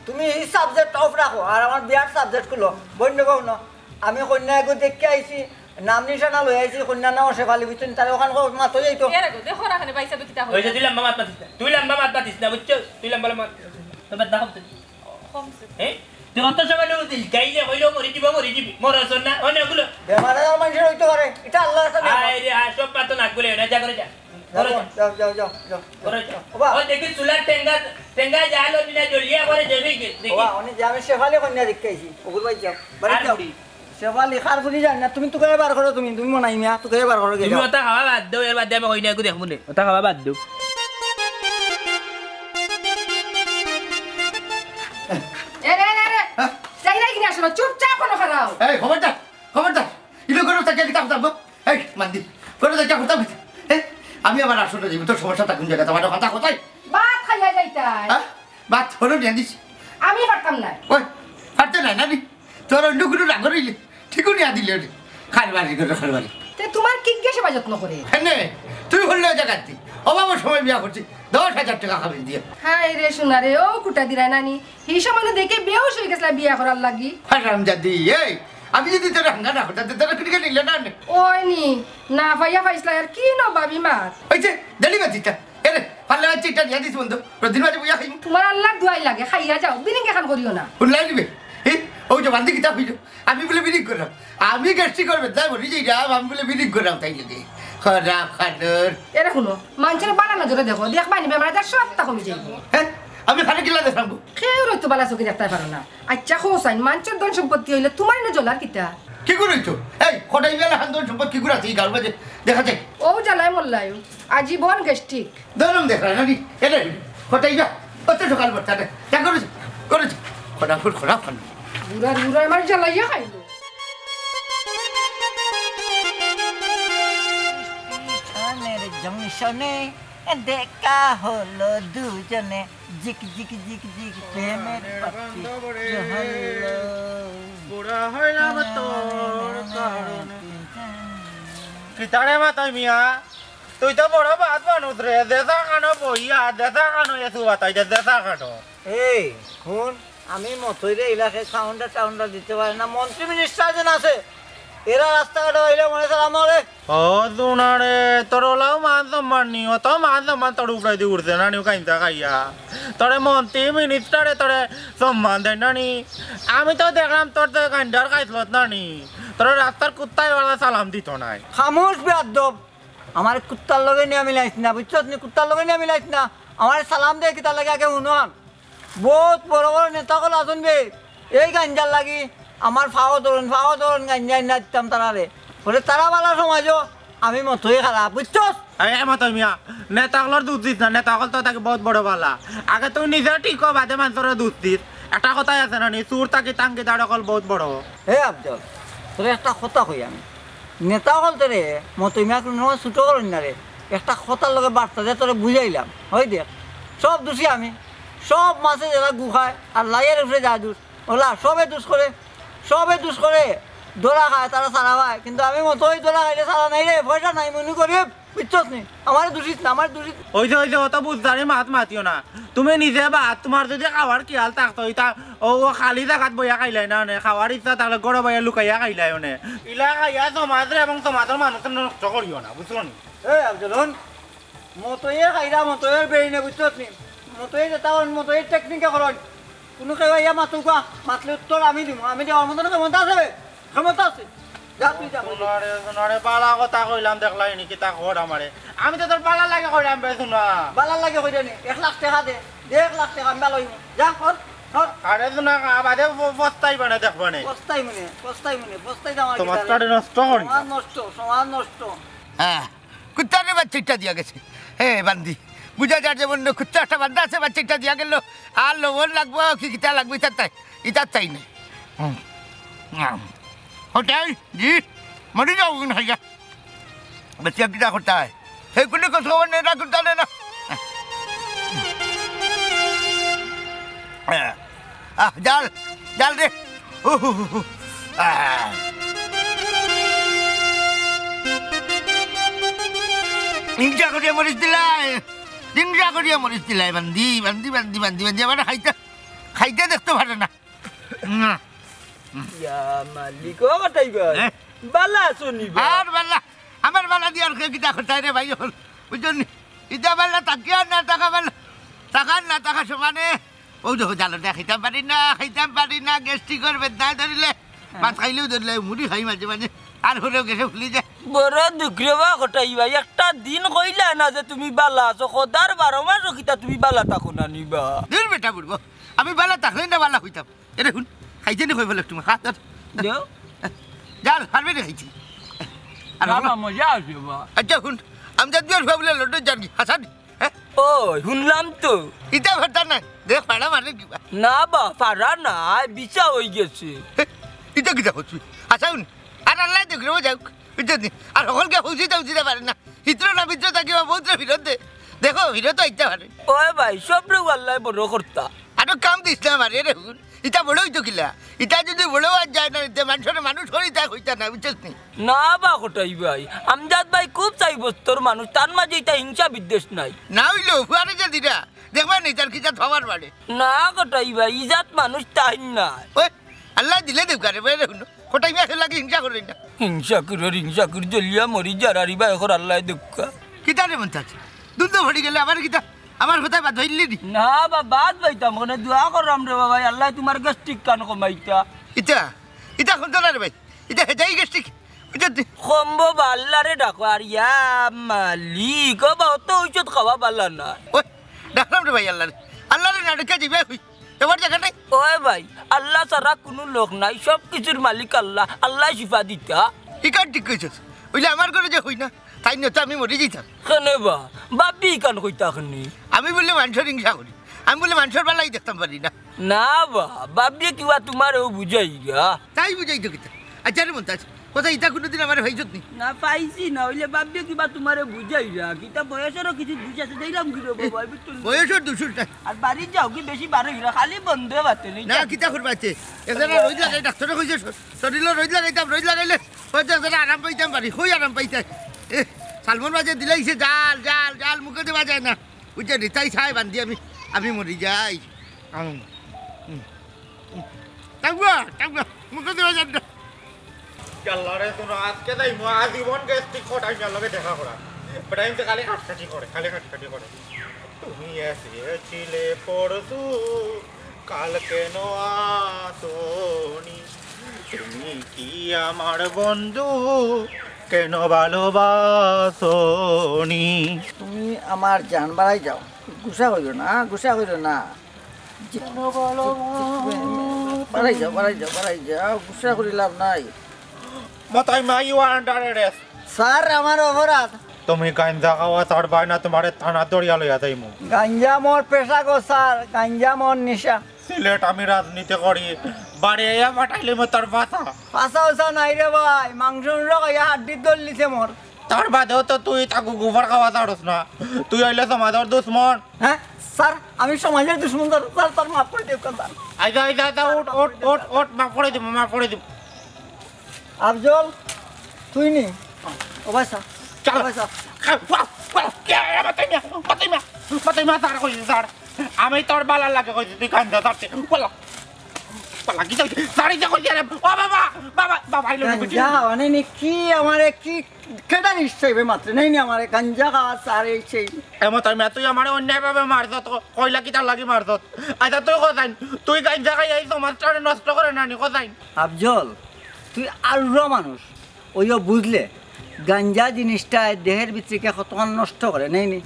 তুমি ই subject off রাখো, আর আমার বিয়ার subject খুলো। বইন গো, হুনো, আমি কইনা এগু দেখিয়া আইছি, নাম নিশানা লইয়া আইছি, কইনার নাম শেফালি, বুঝছো নি? তাইলে অখান কও, মাত অইযাইতো। এরে গো, দেখো না অখানে ভাইসাবে কিতা কইরা। ওই যে তুই লাম্বা মাত মাতিস না, তুই লাম্বা মাত মাতিস না, বুঝছো? তুই লাম্বা মাত মাতিস না। তোর বেটা কমছে। কমছে। হ্যাঁ? তুই অত সময় লোক দিস, গাইলে কইলেও মরি যিবি, মরি যিবি। মরস না, অনেকগুলো। বেমার আজার মানষর অইতো পারে, ইটা আল্লার কাছে নিয়ামত। আয় রে, আয়, সব মাত নাক গলে, না, যা করে যা। যাও, যাও, যাও, যাও, যাও। ঘরে যাও। ওবা। ও দেখি চুলার টেঙ্গা, টেঙ্গা জাল অইবি না, জ্বলিয়া ঘরে যাবি কি? দেখি। ওবা, উনি যে আমি শেফালি কইনা দেখিয়া আইছি, অগুর বাড়ি যাও। বাড়ি আর যাও। বুড়ি। শেফালি, কার ফুরি জানি না, তুমি তুকাইয়া বার করো, তুমি, তুমি মনাই মিয়া, তুকাইয়া বার করো, তুমি যাও। অতা খাওয়া বাদ দেও, এর বাদে আমি কইনা এগু দেখমু নে। অতা খাওয়া বাদ দেও। এ রে, রে, রে। হ্যাঁ? যাই না কিনা শোনো, চুপচাপ অনো খাড়াও। এই, খবরদার, খবরদার। ইলো করো, তাকে কিতা কথা বল? এই, মান্দি, করে তো যা করতাম, হ্যাঁ? আমি আবার আসলে যাইব, তোর সমস্যাটা কোন জায়গায়? তোমার কথা কোথায়? ভাত খাইয়া যাইতায়। হ্যাঁ? ভাত হলো নিয়ে দিস। আমি পারতাম না। ওই, পারতে না, না নি? তোর অন্য কোনো রাগ রইলে, ঠিকও নিয়ে দিলে ওরে। খারবারি করে খারবারি। তে তোমার কি গেছে বা যত্ন করে? হ্যাঁ, নে, তুই হলে ওই জায়গায় দি। অভাবর সময় বিয়া করছি, দশ হাজার টাকা খাবেন দিয়ে। হায় রে সোনা রে, ও কুটা দিরায় নানি। হি সময় দেখে বেহুশ অই গেছলা বিয়া করার লাগি। হারামজাদি, এই, আমি যদি তোর হাঙ্গা না করতাম, তে তোরা কুড়িকে নিলে না নে। ওই নি, না পাইয়া পাইছলা আর কি ন ভাবি মাত। ওই যে, জানি মাতিটা। এরে, পারলে আর চিটটা নিয়ে দিস বন্ধু। রোদিন মাঝে বইয়া খাইমু। তোমার আল্লাহর দুয়াই লাগে, খাইয়া যাও, বিরিং এখান করিও না। হুনলাই নিবে। এই, ওই যে বান্দি কিতা হইল। আমি বলে বিরিং করলাম। আমি গ্যাস্ট্রিক করবে, তাই বলি যে, আমি বলে বিরিং করলাম, তাই লাগে। খারাপ খানোর। এরে হুনো, মানষরে বালা নজরে দেখো, দেখবায় নি বেমার আজার সবতা কমি যাইব। হ্যাঁ? আমি খালি কিলা দেখলাম গো? কেউরে তো বালা চোখে দেখতায় পারো না। আইচ্ছা, কও চাইন, মানষর ধন সম্পত্তি অইলে তোমার ইনো জ্বলার কিতা? কি করে অইতো? এই, কটাই বেলা হান ধন সম্পদ কি করে আছে এই গাঁওর মাঝে? দেখা যায়। ও জ্বালায় মল্লায়, আজীবন গ্যাস্ট্রিক। ধরম দেখরা না নি? এটা কটাই যা, অত সকাল বর্তা দে। যা করে যা, করে যা। খোদা ফুল, খোদা ফান। বুড়ার বুড়া আমার জ্বালাইয়া খাইলো। স্টেশনের জংশনে দেখা হলো দুজনে, জিক জিক জিক জিক প্রেমের বাতি জ্বললো। বুড়া হইলাম তোর কারণে। কিতারে মাতাই মিয়া, তুই তো বড় বাদ মানুষ রে, দেশা কানো বইয়া, দেশা কানো এসু বাতাই দে, দেশা কানো। এই, হুন, আমি মতইরে ইলাকে সাউন্ডা টাউন্ডা দিতে পারি না, মন্ত্রী মিনিস্টার যেন আছে, এরা রাস্তাঘাটে বাইরে মনে হয় আমারে। ও দুনারে, তোর ওলাও মান সম্মান নি, অত মান সম্মান তোর উপরে দিয়ে উঠছে না নিউ কাইন্তা খাইয়া। তোরে মন্ত্রী মিনিস্টারে তোরে সম্মান দেয় না নি। আমি তো দেখলাম তোর তো গান্ডার খাইছলত না নি। তোর রাস্তার কুত্তায় ওরা সালাম দিত নাই। খামোশ বেয়াদব। আমার কুত্তার লগে নিয়া মিলাইস না, বুঝছস নি? কুত্তার লগে নিয়া মিলাইস না। আমার সালাম দে, কিতার লাগি আগে হুনন। বউত বড় বড় নেতা অকল আছইন বে, এই গাঞ্জার লাগি আমার ফাও ধরইন, ফাও ধরইন, গাঞ্জা আইনা দিতাম তারারে। বলে তারা বালা সমাজও, আমি মতই খারাপ, বুঝছস? এই, এই মতই মিয়া, নেতা অকলর দুষ দিস না, নেতা অকল তো থাকি বউত বড় বালা। আগে তুই নিজে ঠিক হ, বাদে মানষরে দুষ দিস। একটা কথাই আছে না নি, চুর থাকি তাঙ্গিদার অকল বউত বড়। হে আফজল, তোরে একটা কথা কই আমি। নেতা অকলতরে মতই মিয়া কুনু সময় ছোট করইন না রে। একটা কথার লগে বার্তা দিয়া তোরে বুঝাইলাম। অই দেখ, সব দুষী আমি। সব মাছে যেলা গু খায় আর লাইয়ের উপরে যায় দুষ, অলা সবে দুষ করে, সবে দুষ করে। ধরা খায়, তারা ছাড়া পায়, কিন্তু আমি মতই ধরা খাইলে ছাড়া নাই রে, পয়সা নাই, মনে গরিব, বুঝছস নি? আমারে দুষিস না, আমারে দুষিস না। অইছে, অইছে, অত বুঝদারি মাত মাতিও না। তুমি নিজে বাদ, তুমার যদি খাওয়ার খিয়াল থাকতো, ইতা অউ, অউ খালি জাগাত বইয়া খাইলায় না অনে, খাওয়ার ইচ্ছা থাকলে ঘরো বইয়া লুকাইয়া খাইলায় অনে। ইলা খাইয়া সমাজরে এবং সমাজর মানুষরে নষ্ট করিও না, বুঝছো নি? এ আফজল, হুন, মতইয়ে খাইরা, মতইর brain-এ, বুঝছস নি? মতইয়ে যেতা করইন, মতইর technique-এ করইন। কুনু কেউ আইয়া মাতুকা, মাতলে উত্তর আমি দিমু। আমি দেওয়ার মতন ক্ষমতা আছে বে? ক্ষমতা আছে। যা তুই যা, কই দে। সোনারে, সোনারে, বালা কথা কইলাম, দেখলায় নি কিতা কর আমারে। আমি তো তোর বালার লাগি কইরাম বে, সোনা। বালার লাগি কইরা নি? এক লাখ টেকা দে। দে এক লাখ টেকা, আমি বালা অইমু। যা, কর, কর। আরে সোনা, বাদে প-, পস্তাইবা না, দেখবা নে। পস্তাইমু নে, পস্তাইমু নে, পস্তাই যাওয়া সমাজটারে নষ্ট করি না। সমাজ নষ্ট, সমাজ নষ্ট। হ্যাঁ। কুত্তারে বাচ্চাটা দিয়া গেছে। হে বান্দি, বুঝা যার যেমন কুত্তা একটা বান্ধা আছে, বাচ্চাটা দিয়া গেল। আর লবণ লাগবো কি কিতা লাগবো, ইতার তাই, ইতার তাই নাই। হুম। হুম। হোটেল, জি, মরি যাও, উন হইয়া। বাচ্চা কিতা করতে হয়? সেই কুলি কত খবর নেই না, কুত্তা নেই না। আহ, জাল, জাল রে। উহু, হু, হু। আহ। হিংসা করিয়া মরিস দিলাই, হিংসা করিয়া মরিস দিলাই, বান্দি, বান্দি, বান্দি, বান্দি, বান্দি, আমার খাইতে, খাইতে দেখতে পারে না। উম। ইয়া মালিক, ও কটাই ভাই, হ্যাঁ? বালা আছো নি বা? আর বালা, আমার বালা দিয়ে আর কেউ কিতা করতে রে ভাই, অখন বুঝছো নি? ইটা বালা তাকিয়া না, টাকা বালা, টাকা না, টাকা সমানে। অউ দেখো, জালটা খাইতাম পারি না, খাইতাম পারি না, গ্যাস্ট্রিকর বেদনায় ধরিলে। হ্যাঁ। ভাত খাইলেও ধরিলে, মুড়ি খাই মাঝে মাঝে, আর হলেও গেছে ফুলি যায়। বড় দুখ রে বা কটাই ভাই, একটা দিন কইলা না যে তুমি বালা আছো, খোদার বারো মাসও কিতা তুমি বালা থাকো না নি বা? দূর বেটা বুড়বো, আমি বালা থাকলে না বালা হইতাম। এরে হুন, খাইতে নি কই বলে তুমি, খা, ধর। দেও। জাল, পারবে নি খাইতে? আর না হলো? বা, মজা আছে বা। আচ্ছা হুন, আমি যা দুয়ার ফুয়া বলে লন্ডন যানগি, হাসানি। হ্যাঁ? ও, হুনলাম তো। ইটা ফাটা নাই। দেখ, ফাড়া মারে কিবা। না বা, ফাড়া নাই, বিছা অই গেছে। হে, ইটা কিতা করছি? আচ্ছা, হুন। আর আল্লাহ দেখরে ও যাউক। বুঝছো নি? আর হকলকে হুজি দাও দিতে পারে না। হিত্র না মিত্র থাকিবা, বউতরে ফিরত দে। দেখো, ফিরত আইতে পারে। ওই ভাই, সবরে আল্লায় বড় করতা। আরো কাম দিস না আমারে, রে হুন। ইটা বড় অইতো কিলা? ইটা যদি বড় আর যায় না, তে মানুষরে মানুষ করি তা কইতা না, বুঝছস নি? না বা কটাই ভাই, আমজাদ ভাই খুব চাই বস্তর মানুষ, তার মাঝে ইটা হিংসা বিদ্বেষ নাই। না অইলো, ফুয়ারে যে দিরা, দেখবা নি, তার কিতা থবার বাড়ে। না কটাই ভাই, ইজাত মানুষ তাই না। ওই, আল্লাহ দিলে দেউকা রে, বেরে হুনো। কটাই মিয়া খেলা কি হিংসা করে না? হিংসা করে, হিংসা করে, জ্বলিয়া মরি যার, আর ইবা এখন আল্লাহ দেউকা। কিতা রে মন্তাজ? দুধ তো ভরি গেলে আবার কিতা? আমার কথায় বাদ হইলি নি? না বা, বাদ পাইতাম, মানে দোয়া করলাম রে বাবা, আল্লাহ তোমার গ্যাস্ট্রিক কান কমাইতা। ইতা, ইতা কোন না রে ভাই? ইতা হেজাই গ্যাস্ট্রিক। ইতা দি- কমবো বা আল্লাহরে ডাকো, আর ইয়া মালিক, ও বা অত ঔষধ খাওয়া বালা না। ওই, ডাকলাম রে ভাই আল্লাহরে। আল্লাহরে না ডেকে দিবে কই? তোমার জায়গা নাই? ওই ভাই, আল্লাহ ছাড়া কুনু লোক নাই, সব কিছুর মালিক আল্লাহ, আল্লাহ শিফা দিতা। ইকান ঠিক কইছস। অইলে আমার ঘরে যে হই না, তাই নিয়ে তো আমি মরি যাইতাম। কেনে বা? বাপি ইকান কইতা কেনে? আমি বললে মানুষের হিংসা করি, আমি বললে মানুষের বালাই দেখতাম পারি না। না বা, বাপিয়ে কিবা তোমারেও বুঝাইরা? তাই বুঝাই তো কিতা? আচ্ছা রে মন্তাজ, কথা ইতা কোনোদিন আমার হইছত নি? না পাইছি না, অইলে বাপিয়ে কিবা তোমারে বুঝাইরা? কিতা বয়সেরও কিছু দুষ আছে, দেখলাম কি রে বাবা, বুঝছো নি? বয়সের দুষ নাই। আর বাড়িত যাও কি বেশি বার হইরা, খালি বন্ধে বাতে নেই। না, কিতা করবা আছে? এজন্য রোজ লাগাই, ডাক্তারে কইছে শ-, শরীরে রোজ লাগাইতাম, রোজ লাগাইলে হয়তো এজন্য আরাম পাইতাম পারি, কই আরাম পাইতাম? এ, সালমন মাঝে দিলাইছে জাল, জাল, জাল, মুখে দেওয়া যায় না। বুঝছো নি? তাই চাই বান্ধি আমি, আমি মরি যাই। আম, হুম, হুম। টাঙ্গুয়া, টাঙ্গুয়া, মুখে দেওয়া যায় না। ইয়াল্লা রে, শুনো, আজকে তাই মা জীবন গ্যাস্ট্রিক কটাই মিয়ার লগে দেখা করা। বেটা ইনতে খালি কাটকাটি করে, খালি কাটকাটি করে। তুমি এসেছিলে পরশু, কাল কেন আসোনি? তুমি কি আমার বন্ধু? কেন ভালোবাসনি? তুমি আমার জান, বাড়াই যাও। গুসা কইরো না, গুসা কইরো না। কেন ভালোবাসনি? বাড়াই যাও, বাড়াই যাও, বাড়াই যাও। গুসা করি লাভ নাই। মতই মা, you are under arrest. Sir, আমার অপরাধ। তুমি গাঞ্জা খাওয়া ছাড়বায় না, তোমারে থানা ধরিয়া লইয়া যাইমু। গাঞ্জা মোর পেশা গো স্যার, গাঞ্জা মোর নিশা। সিলেট আমি রাজনীতি করি, বাড়ি আইয়া ফাটাইলে মো তোর পাছা। পাছা উছা নাই রে ভাই, মাংস উংস খাইয়া হাড্ডিত দল দিছে মোর। তার বাদেও তো তুই তাকে গোবর খাওয়া ছাড়স না, তুই অইলে সমাজর দুশমন। হ্যাঁ স্যার, আমি সমাজর দুশমন স্যার, স্যার, স্যার, মাফ করি দিউক্কা স্যার। আইজা, আইজা, আইজা, উঠ, উঠ, উঠ, উঠ, মাফ করি দিমু, মাফ করি দিমু। আফজল, তুই নি? ও ভাই স্যার, চল। ও ভাই স্যার। খা, ওয়া, ওয়া, কে, এ, মাতই মিয়া, মাতই মিয়া, মাতই মিয়া, স্যার কইছি, স্যার। আমি তোর বালার লাগি কইছি, তুই গাঞ্জা ছাড়তে। বলো, বলো, কি কইছি? স্যার, ইতা কইছি, আরে, ও বাবা, বাবা, বাবা, আইলো না, গাঞ্জা, মানে নি কি আমারে কি, কেডা নিশ্চয় বে মাত্র, নেই নি আমারে গাঞ্জা খাওয়া, স্যার, এই সেই। এ মাতই মিয়া, তুই আমারে অন্যায়ভাবে মারছত, কইলা কিতার লাগি মারছত? আচ্ছা, তুই কছাইন, তুই গাঞ্জা খাইয়া এই সমাজটারে নষ্ট করে না নি, কছাইন? আফজল, তুই আরুরা মানুষ, অইও বুঝলে, গাঞ্জা জিনিসটায় দেহের ভিতরে কতখান নষ্ট করে, নেই নি?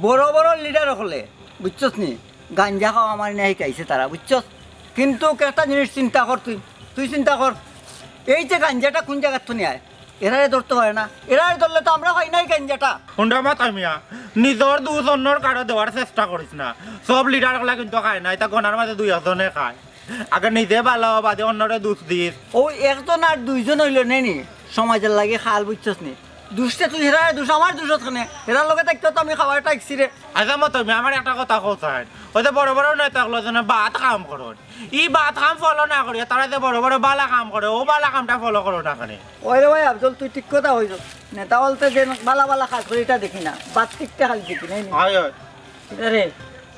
বড় বড় লিডার অকলে, বুঝছস নি, গাঞ্জা খাওয়া আমার নিয়া শিখাইছে তারা, বুঝছস? কিন্তু একটা জিনিস চিন্তা কর তুই, তুই চিন্তা কর, এই যে গাঞ্জাটা কোন জাগাত থনে আয়, এরারে ধরতে পারে না, এরারে ধরলে তো আমরা পাই নাই গাঞ্জাটা। হুন্ডা মাতই মিয়া, নিজর দুষ অন্যর কারো দেওয়ার চেষ্টা করিস না। সব লিডার অকলা কিন্তু খায় না, ইতা গনার মাঝে দুই একজনে খায়। আগে নিজে বালা অ, বাদে অন্যরে দুষ দিস। ও একজন আর দুইজন অইলো নে নি, সমাজর লাগি খাল, বুঝছস নি? দুষটা তুই হেরারে দুষ, আমার দুষ অত কেনে? হেরার লগে থাকতে তো আমি খাওয়ার টাইকছি রে। আচ্ছা মাতই মিয়া, আমারে একটা কথা কছাইন, অউ যে বড় বড় নেতা অকলে যেন বাদ কাম করইন, ই বাদ কাম follow না করিয়া তারা যে বড় বড় বালা কাম করে, অউ বালা কামটা follow করো না কেনে? ওই রে ভাই আফজল, তুই ঠিক কথা কইছস। নেতা অকলতে যে বালা বালা কাজ করে, ইটা দেখি না, বাদ টিকতে খালি দেখি, নেই নি? হয়, হয়। কিতা রে,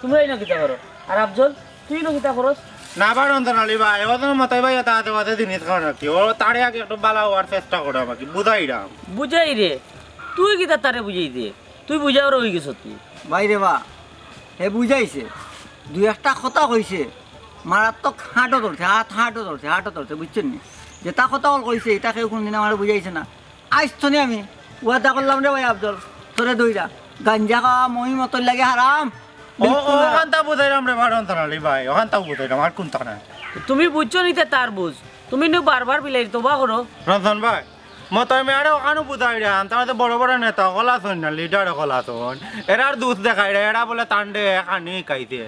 তুমি ইনো কিতা করো? আর আফজল, তুই ইনো কিতা করস? না, বারন জানালি ভাই, ও তো মাতই ভাই, তা আছে, বাদে জিনিস খাওয়া রাখি। ও তারে আগে একটু বালা অওয়ার চেষ্টা করো আমাকে, বুঝাইরাম। বুঝাই রে, তুই কিতা তারে বুঝাই দে? তুই বুঝাওয়ার অই গেছত তুই। ভাই রে বা, হে বুঝাইছে, দুই একটা কথা কইছে, মারাত্মক হাঁটো ধরছে, হাত হাঁটো ধরছে, হাঁটো ধরছে, বুঝছইন নি? যেটা কথা অকল কইছে, ইটা কেউ কোনদিন আমারে বুঝাইছে না। আইজ থনে আমি ওয়াদা করলাম রে ভাই আফজল, তোরে ধইরা। গাঞ্জা খাওয়া মহিমতর লাগি হারাম। ও, ও, বিলকুল হারাম। অখানতা বুঝাইরাম রে বারন জানালি ভাই, অখানতাও বুঝাইরাম, আর কুনতা না। তুমি বুঝছো নি তে তার বুঝ, তুমি নু বারবার বিলাইর তবা করো। রঞ্জন ভাই, মাতই মিয়ারে অখানও বুঝাইরাম, তারা তো বড় বড় নেতা অকল আছইন না, লিডার অকল আছইন। এরার দুষ দেখাইরা, এরা বুলে তানরে খানি হিকাইছে।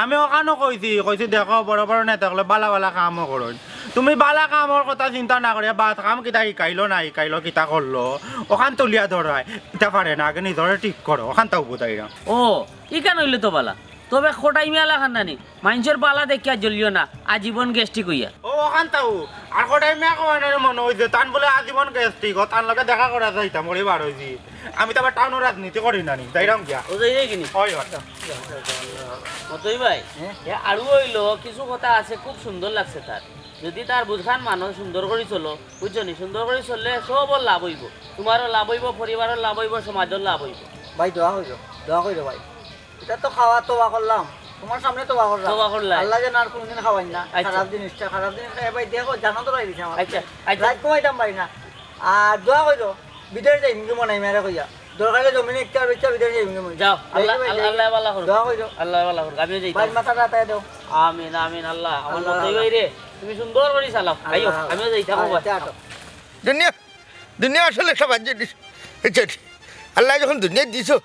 আমি অখানও কইছি, কইছি, "দেখো, বড় বড় নেতা অকলে বালা বালা কামও করইন। তুমি বালা কামর কথা চিন্তা না করিয়া বাদ কাম কিতা হিকাইলো না হিকাইলো, কিতা করলো, অখান তুলিয়া ধরায়। ইটা পারে না, আগে নিজরে ঠিক করো, অখানতাও বুঝাইরাম।" ও, ইখান অইলে তো বালা। তবে কটাই মিয়া লাখান নানি, মাইনষর বালা দেখিয়া জ্বলিও না, আজীবন গ্যাস্ট্রিক অইয়া। ও, অখানতাও। আর কটাই মিয়া কয় না রে মনো অইছে, তান বুলে আজীবন গ্যাস্ট্রিক, ও তান লগে দেখা করা যাইতাম, ওরে বার অইছি। আমি তো আবার টাউনর রাজনীতি করি না নি, যাইরাম গিয়া। ও, যাই যাই কিনি? ওই, ওই। মাতই ভাই, হ্যাঁ? এ আরু অইলো, কিছু কথা আছে, খুব সুন্দর লাগছে তার। যদি তার বুঝখান মানো, সুন্দর করি চলো, বুঝছো নি? সুন্দর করি চললে সবর লাভ অইবো, তোমারও লাভ অইবো, পরিবারর লাভ অইবো, সমাজর লাভ অইবো। ভাই, দোয়া কইরো, দোয়া কইরো ভাই। ইটা তো খাওয়া তওবা করলাম, তোমার সামনে তওবা করলাম। তওবা করলাই। আল্লায় যেন আর কোনোদিন খাওয়াইন না। আচ্ছা। খারাপ জিনিসটা, খারাপ জিনিস খাইয়া ভাই দেখো, জানো তো ভাই দিছে আমার। আচ্ছা, আচ্ছা। রাইত ঘুমাইতাম পারি না। আর দোয়া কইরো, বিদেশ যাইমুগি মনাই মেরে কইয়া। দরকারে জমিন একটা বেচা বিদেশ যাইমুগি মনে। যাও, আল্লাহ, আল্লাহ, আল্লাহ ভালা করুক। দোয়া কইরো। আল্লাহ ভালা করুক। আমিও যাইতাম। ভাইর মাথাটা আতায় দাও। আমিন, আমিন, আল্লাহ। আমার আল্লাহ, মতই আল্লাহ। ভাইরে, তুমি সুন্দর করি চালাও। আল্লাহ, আইও, আল্লাহ। আমিও যাইতাম, আচ্ছা, বাবা। আচ্ছা, আটো। দুনিয়া, দুনিয়া আসলে একটা বাদ জিনিস। আচ্ছা, আল্লায় যখন দুনিয়া দিছো,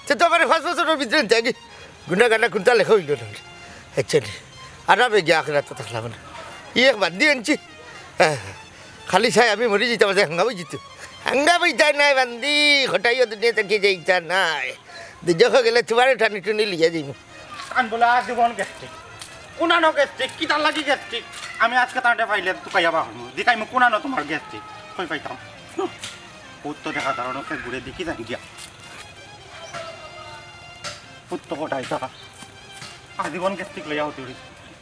তে তো আমারে পাঁচ বছরর ভিতরে থাকি গুনা গানা কুনতা লেখা অইলো না। আচ্ছা, আরামে গিয়া আখেরাতো থাকলাম না। ই এক বান্দি আনছি। হ্যাঁ, খালি চাই আমি মরি যাইতাম, আছে হাঙ্গা অই যিতো। হাঙ্গা অইতায় নায় বান্দি, কটাইও দুনিয়া থাকি যাইতা নায়। দুজখো গেলে তোমারে টানি টুনি লইয়া যাইমু। তান বুলে আজীবন গ্যাস্ট্রিক। কুনানো গ্যাস্ট্রিক, কিতার লাগি গ্যাস্ট্রিক? আমি আজকে তানরে পাইলে তুকাইয়া বাহরমু। জিকাইমু কুনানো তোমার গ্যাস্ট্রিক। কই পাইতাম? উত্তর দেখা কারণ ওকে ঘুরে দেখি যাই গিয়া। উত্তর কটাই থাকা। আজীবন গ্যাস্ট্রিক লইয়া হতে উঠি।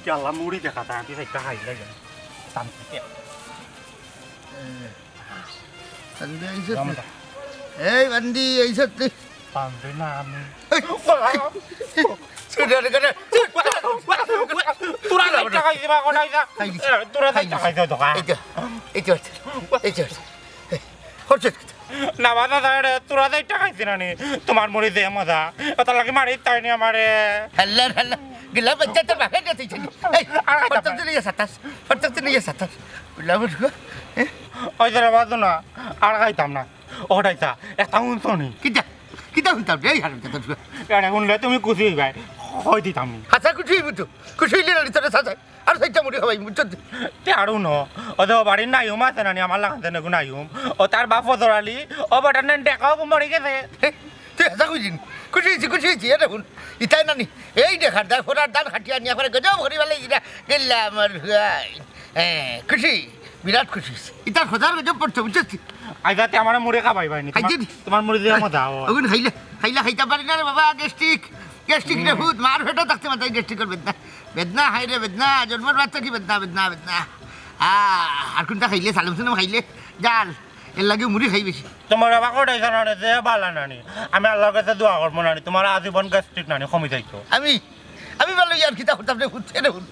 কি আল্লাহ মুড়ি দেখা যায়, আমি একটা খাই লাগে। শান্তিতে। বান্দি আইছে তুই। এই বান্দি আইছে তুই। বান্দি না আমি। এই, এই, ছোট ছোট করে। তোরা যাইতে খাইছি বা কোথায় যা? খাইছি। এ, তোরা যাইতে খাইছি তো খা। এই তো, এই তো, এই তো। এই, হচ্ছে। দাদা রে, তোরা যাইতা খাইছি না নি? তোমার মুড়ি যে মজা, ওটা লাগি মারি তাই নি আমারে। হাল্লা, হাল্লা। গিলা বাচ্চা তোর বাপে গেছে ছিল। এই, আর খাইতাম না। ফটক দিলে ইয়ে সাতাশ। ফটক দিলে ইয়ে সাতাশ। গুলা বুঝবো। এ? ওই যে রে বাদু না, আর খাইতাম না। ওটাই তা, একটা হুনছো নি? কিতা? কিতা হুনতাম রে, এই হারাম কথা। এটা হুনলে তুমি খুশি হইবায়। হই দিতাম নি। হাছা খুশি হইবি তো। খুশি হইলে না তোরে সাথে। আর সেইটা মুড়ি খাবাই, বুঝছো? তে আরো ন। ও তো বাড়ির নাইম আছে না নি, আমার লাগান দেন এগু নাইম। ও তার বাপ ফজর আলী, ও বেটার নাম দেখাও মরি গেছে। হে, তুই হাছা খুশি নি? খুশি হইছি, খুশি হইছি, এটা হুন। ইতাই নানি, এই দেখার দায়, ফোরার দান খাটিয়া নিয়া করে গজব করি বেলাই দিলা। গেলা আমার ভাই। হ্যাঁ, খুশি, বিরাট খুশি হইছি। ইতার খোদার গজব পড়ছে, বুঝছিস? আইজাতে আমার মুড়ি খাবাই ভাই নি। খাইছি নি? তোমার মুড়ি দিয়ে মজা ও। ওগুন খাইলে, খাইলে খাইতে পারি না রে বাবা, গ্যাস্ট্রিক। গ্যাস্ট্রিক রে ভূত, মার পেটো থাকতে মাথায় গ্যাস্ট্রিক করবে না। বেদনা, হায় রে বেদনা, জন্মর বাচ্চা কি বেদনা, বেদনা, বেদনা। আহ, আর কোনটা খাইলে, সালাম সালাম খাইলে, জাল, এর লাগি মুড়ি খাই বেশি। তোমার বাবা কটাই জানা রে, যে বালা নানি। আমি আল্লাহর কাছে দোয়া করবো নানি, তোমার আজীবন গ্যাস্ট্রিক নানি কমি যাইতো। আমি, আমি ভালো ইয়ার কিতা করতাম রে, বুঝছে রে, বুঝ।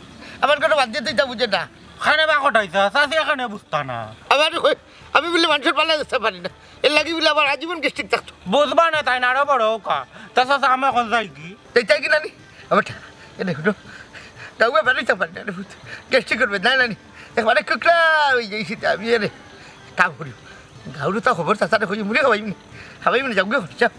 আমার কোনো বাদ দিয়ে তো এটা বুঝে না। খানে বা কটাইছে, চাচি এখানে বুঝতা না। আমার কই, আমি বলে মানুষের পাল্লা দিতে পারি না, এর লাগি বলে আমার আজীবন গ্যাস্ট্রিক থাকতো। বুঝবা না তাই না, আরো বড় হোক। তা চাচা, আমি এখন যাই কি? এইটাই কি নানি? আবার ঠা-, এনে হুনো। তাও বেরোইতে পারি না রে ভূত। গ্যাস্ট্রিক করবে, না নানি। একবারে কুকড়া হয়ে যাইছি তো আমি এনে। কাম করি। গাউরু তা খবর চাচারে কই মুড়ি খাওয়াই নি। খাওয়াই নি, যাও গো, যাও।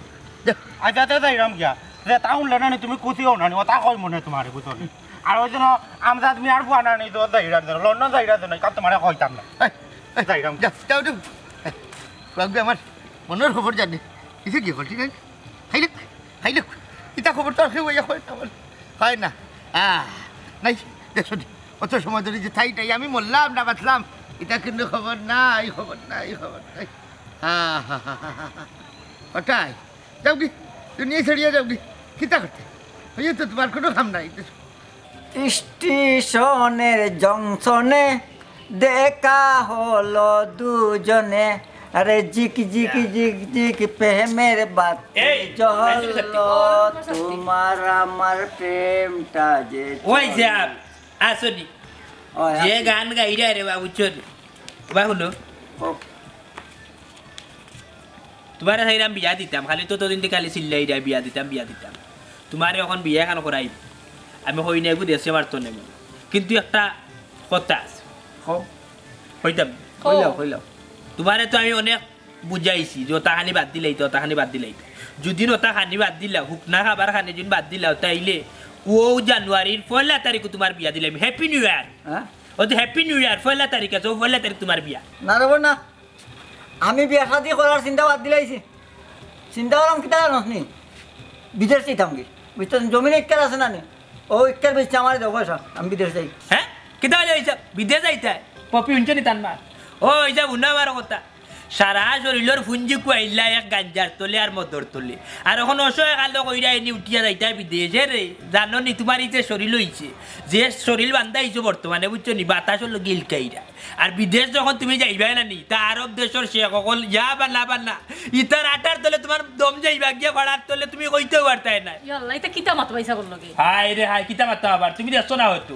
যাও। আচ্ছা, তে যাইরাম গিয়া। যে তা উনলে নানি, তুমি কুচিও নানি, ওটা কই মনে তোমারে, বুঝছো নি? আর ওই জন্য আমজাদ মিয়ার বুয়া নানি, তো যাইরা দেন, লন্ডন যাইরা দেন, কার তোমারে কইতাম না। এই, এই, যাইরাম। যাও, যাও, যাও। এই, বাবু আমার মনের খবর জানি। কিছু কি করছি নানি? খাইলে, খাইলে, ইতা খবর তো আর কেউ ইয়া হয় না, বলে। হয় না। আহ, নাই, দেখছো নি? অত সময় ধরে যে থাই থাই, আমি মরলাম না বাঁচলাম, ইতা কিন্তু খবর নাই, খবর নাই, খবর নাই। আহ, হা, হা, হা, হা, হা। ওটাই। যাও কি? দুনিয়া ছাড়িয়া যাও কি? কিতা করতে? ওই তো তোমার কোনো কাম নাই। স্টেশনের জংশনে দেখা হলো দুজনে, আরে ঝিক ঝিক ঝিক ঝিক প্রেমের বাতি এই, জ্বললো, তোমার আমার প্রেমটা যে ওই যে চললো। আপ-, আসো নি। ওই যে আসি। গান গাইরা রে বাবু, চল। বাবু লো। ও। তোমারে চাইরাম বিয়া দিতাম, খালি তো ততদিন থেকে খালি চিল্লাইরায় বিয়া দিতাম, বিয়া দিতাম। তোমারে এখন বিয়া এখন করাই, আমি কই না এগু দেশে পারতো না, কিন্তু একটা কথা আছে। কও। কইতাম। কইলাও, কইলাও। তোমারে তো আমি অনেক বুঝাইছি যে ওটা খানি বাদ দিলাই তো, ওটা খানি বাদ দিলাই তো। যদি ওটা খানি বাদ দিলাও, হুকনা খাবার খানি যদি বাদ দিলাও, তাইলে ও জানুয়ারির পয়লা তারিখও তোমার বিয়া দিলাম। Happy new year. হ্যাঁ? ও তো হ্যাপি নিউ ইয়ার, পয়লা তারিখ আছে, ও পয়লা তারিখ তোমার বিয়া। না রে না, আমি বিয়া শাদি করার চিন্তা বাদ দিলাইছি। চিন্তা করলাম কিতা জানোস নি? বিদেশ যাইতাম কি? বুঝতে জমিন ইক্কার আছে না নি? ও ইক্কার বেচছে আমার দেবো পয়সা, আমি বিদেশ যাই। হ্যাঁ? কিতা হইলে হইছে? বিদেশ যাইতায়? পপি হুনছো নি তার মা? ও, ওই যে হুনো আমার কথা। সারা শরীলর ফুঞ্জি কুয়াইলা এক গাঞ্জার তলে আর মদর তলে। আর এখন অসহায় কালো কইরা এনি উঠিয়া যাইতায় বিদেশে রে। জানো নি তোমার এই যে শরীল হইছে, যে শরীল বান্ধা হইছে বর্তমানে, বুঝছো নি? বাতাস হলো গিলকাইরা। আর বিদেশ যখন তুমি যাইবায় না নি, তা আরব দেশর শেখ অকল ইয়া বালা বালা। ইতার আটার তলে তোমার দম যাইবা গিয়া ফাড়ার তলে তুমি কইতেও পারতায় না। ইয়া আল্লাহ, ইতা কিতা মাত পাইছা বললো কি? হায় রে হায়, কিতা মাত আবার? তুমি দেখছো না হয়তো।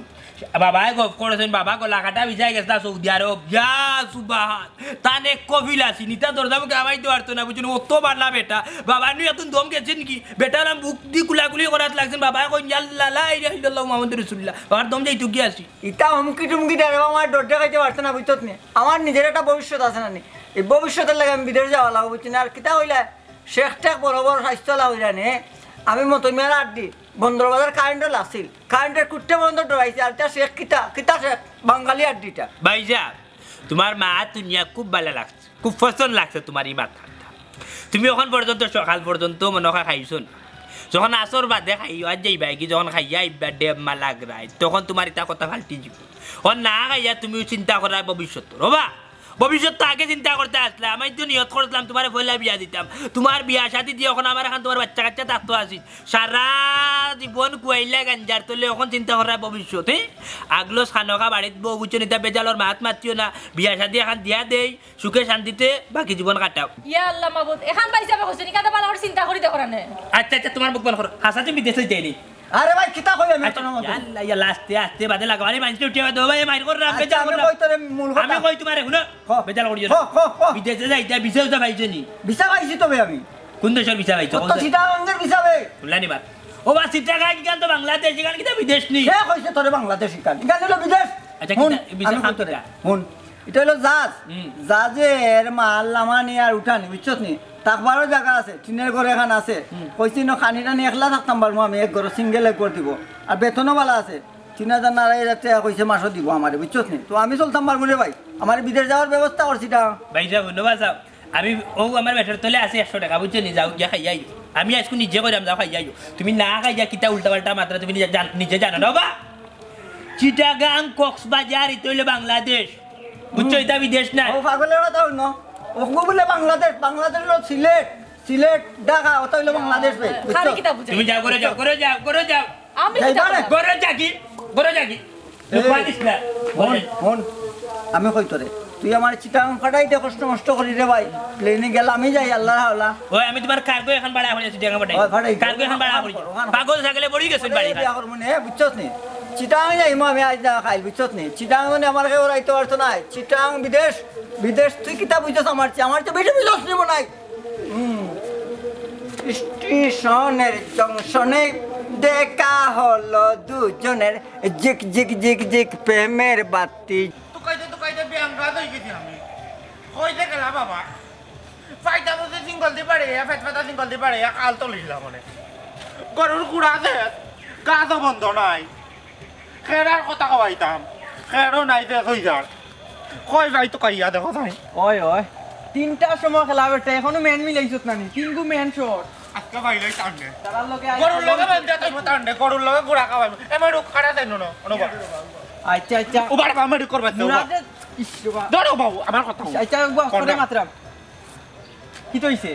বাবায় গপ করেছেন, বাবা গলা কাটা ভিজাই গেছে না সৌদি আরব। ইয়া সুবাহান। তান এক কফিল আছি, নিতা দরজা মুখে হামাইতে পারতো না, বুঝছো নি? অত বালা বেটা। বাবা নু এখন দম গেছে নাকি? বেটার আমি বুক দি কুলাকুলি করাত লাগছেন। বাবায় কইন, "ইয়া আল্লাহ, লা ইলাহা ইল্লাল্লাহ মুহাম্মাদুর রাসূলুল্লাহ।" বাবার দম যাইতো গিয়া আছি। ইতা হুমকি টুমকি দেয় রে বাবা, আমার ডর দেখাইতে পারছে না, বুঝছত নি? আমার নিজের একটা ভবিষ্যৎ আছে না নি? এই ভবিষ্যতের লাগি আমি বিদেশ যাওয়া লাগবো, বুঝছি না? আর কিতা কইলা? শেখ টেখ বড় বড় স্বাস্থ্যলা হইরা নে, আমি মতো মিয়ার আড্ডি, বন্দর বাজার কারেন্টও লাগছিল, কারেন্টের কুট্টে বন্ধ ডরাইছে, আর ইতা শেখ কিতা, কিতা শেখ? বাঙালি আড্ডিটা। ভাইজান, তোমার মা তুনিয়া খুব ভালা লাগছে, খুব পছন্দ লাগছে তোমার এই মাথাটা। তুমি এখন পর্যন্ত, সকাল পর্যন্ত মনে হয় খাইছো না। যখন আসর বাদে খাইও, আর যাইবা কি, যখন খাইয়া আইবা ডেব মালাগ রাইত, তখন তোমার ইতা কথা ফাল্টি যিবো। অখন না খাইয়া তুমিও চিন্তা করার ভবিষ্যৎ, হবা? ভবিষ্যৎ তো আগে চিন্তা করতে আসলে, আমি তো নিয়ত করছিলাম তোমারে পয়লা বিয়া দিতাম। তোমার বিয়া শাদি দিয়া এখন আমার এখন তোমার বাচ্চা কাচ্চা থাকতো আছি। সারা জীবন কুয়াইলা গাঞ্জার তলে, এখন চিন্তা করার ভবিষ্যৎ, হ্যাঁ? আগলো সানকা বাড়িত বউ বুঝছো নি, তা বেজালর মাত মাতিও না। বিয়া শাদি এখন দিয়া দেই, সুখে শান্তিতে বাকি জীবন কাটাও। ইয়া আল্লাহ মাবুদ, এখন ভাই সাহেব কইছেন, ইকাতে ভালা করে চিন্তা করি দেখো না নে। আচ্ছা, আচ্ছা, তোমার মুখ বন্ধ করো। হাছা তুমি বিদেশ যাইতায় নি? আরে ভাই, কিতা কই আমি আচ্ছা, তোর মতো? ইয়াল্লা, ইয়াল্লা, আস্তে, আস্তে, বাদে লাগো। আরে, মানষে উঠিয়া বাদে, ও ভাই, মাইর কররাম, আচ্ছা, বেজাল আমি কররাম। কই তোরে মূল কথা? আমি কই তুমারে, হুনো, হ। বেজাল করিও না। হ, হ, হ। বিদেশে যাইতা, ভিসা উসা পাইছো নি? ভিসা পাইছি তো ভাই আমি। কুন দেশর ভিসা পাইছো? ও তো চিটাগাঙ্গের ভিসা বে। হুনলা নি বাত? ও বা চিটাগাং ইখান তো বাংলাদেশ, ইখান কিতা বিদেশ নি? কে কইছে তোরে বাংলাদেশ ইখান? ইখান অইলো বিদেশ। আচ্ছা, হুন, কিতা ভিসা আমি খাম কইতরে, কিতা? হুন, ইটা অইলো জাহাজ। হুম। জাহাজের মাল নামানি আর উঠানি, বুঝছস নি? থাকবারও জাগা আছে, টিনের ঘর এখান আছে। হুম। কইছি ন খানি টানি একলা থাকতাম পারমু আমি, এক ঘরো সিঙ্গেল এক ঘর দিবো। আর বেতনও বালা আছে, তিন হাজার না আড়াই হাজার টেকা কইছে মাসও দিবো আমারে, বুঝছস নি? তো আমি চলতাম পারমু রে ভাই, আমারে বিদেশ যাওয়ার ব্যবস্থা করছি না। ভাই সাব, ধন্যবাদ সাব। আমি ও আমার বেটার তলে আছে একশো টেকা, বুঝছো নি? যাও গিয়া খাইয়া আইও। আমি আইজকু নিজে কইরাম, যাও খাইয়া আইও। তুমি না খাইয়া কিতা উল্টা পাল্টা মাতরায়, তুমি নিজে জান-, নিজে জানো না বা? চিটাগাং, কক্সবাজার, ইতা অইলো বাংলাদেশ। বুঝছো? ইতা বিদেশ না। ও পাগলর কথা অইলো। অগু বুলে বাংলাদেশ, বাংলাদেশ অইলো সিলেট, সিলেট, ঢাকা, ওটা অইলো বাংলাদেশ বে। খালি বুঝছো? কিতা বুঝাই? তুমি যাও, ঘরো যাও, ঘরো যাও, ঘরো যাও। আমি যাইবা কিতা না? করতাম? ঘরো যাগি, ঘরো যাগি। এই, মুখ বাঁধিস না। হুন, হুন, আমি কই তোরে, তুই আমার চিটাগাং পাঠাই দে কষ্ট মষ্ট করি রে ভাই। প্লেনে গেলে আমি যাই, আল্লাহ হাওলা। ওই, আমি তুমার কার্গো এখান ভাড়া করি চিটাগাং পাঠাই। ওই, পাঠাই। কার্গো এখান ভাড়া করি। ওখান পাগল ছাগলে পড়ি গেছইন ওরে, বাড়ি। বিয়া করমু নে, বুঝছস নি? চিটাগাং যাইমু আমি আইজ না খাইল, বুঝছস নি? চিটাগাং মানে আমার কেউ রাইতো পারতো না। চিটাগাং বিদেশ, বিদেশ তুই কিতা বুঝছস আমার চেয়ে? আমার চেয়ে বেশি বুঝছস নি মনে হয়। হুম। স্টেশনের জংশনে দেখা হলো দুজনের, জিক জিক জিক জিক প্রেমের বাতি। তুকাইতে তুকাইতে বেয়াঙ্গাজ অই গেছি আমি। কই যে গেলা বাবা? ফাইদা বুঝে সিঙ্গল দি পারে, ইয়া ফেট ফাটা সিঙ্গল দি পারে, ইয়া কাল তো লিলা মানে। গরুর গুড়া আছে, গাছও বন্ধ নাই। খেড়ার কথা কওয়াইতাম, খেড়ও নাই যে হই যার। কই ভাই তো কাইয়া দেখো তাই। ওই, ওই। তিনটার সময় খেলা বেটা, এখনো ম্যান মিলাইছত না নি? তিনগু ম্যান শট। আজকে ভাই লই টান দে। তারার লগে আয়, গরুর লগে বান্ধিয়া তাইব টান দে, গরুর লগে গুড়া খাওয়াইব। এ, আমার রুখ খাড়া দেন না, অনুবা। আচ্ছা, আচ্ছা। উবার বা, আমার রুখ করবা, উবার। মুরাদে, ইস, বাবা। ধরো বাবু, আমার কথা। আচ্ছা, একবার কোনটা? ফোনে মাতরাম। কিতা অইছে?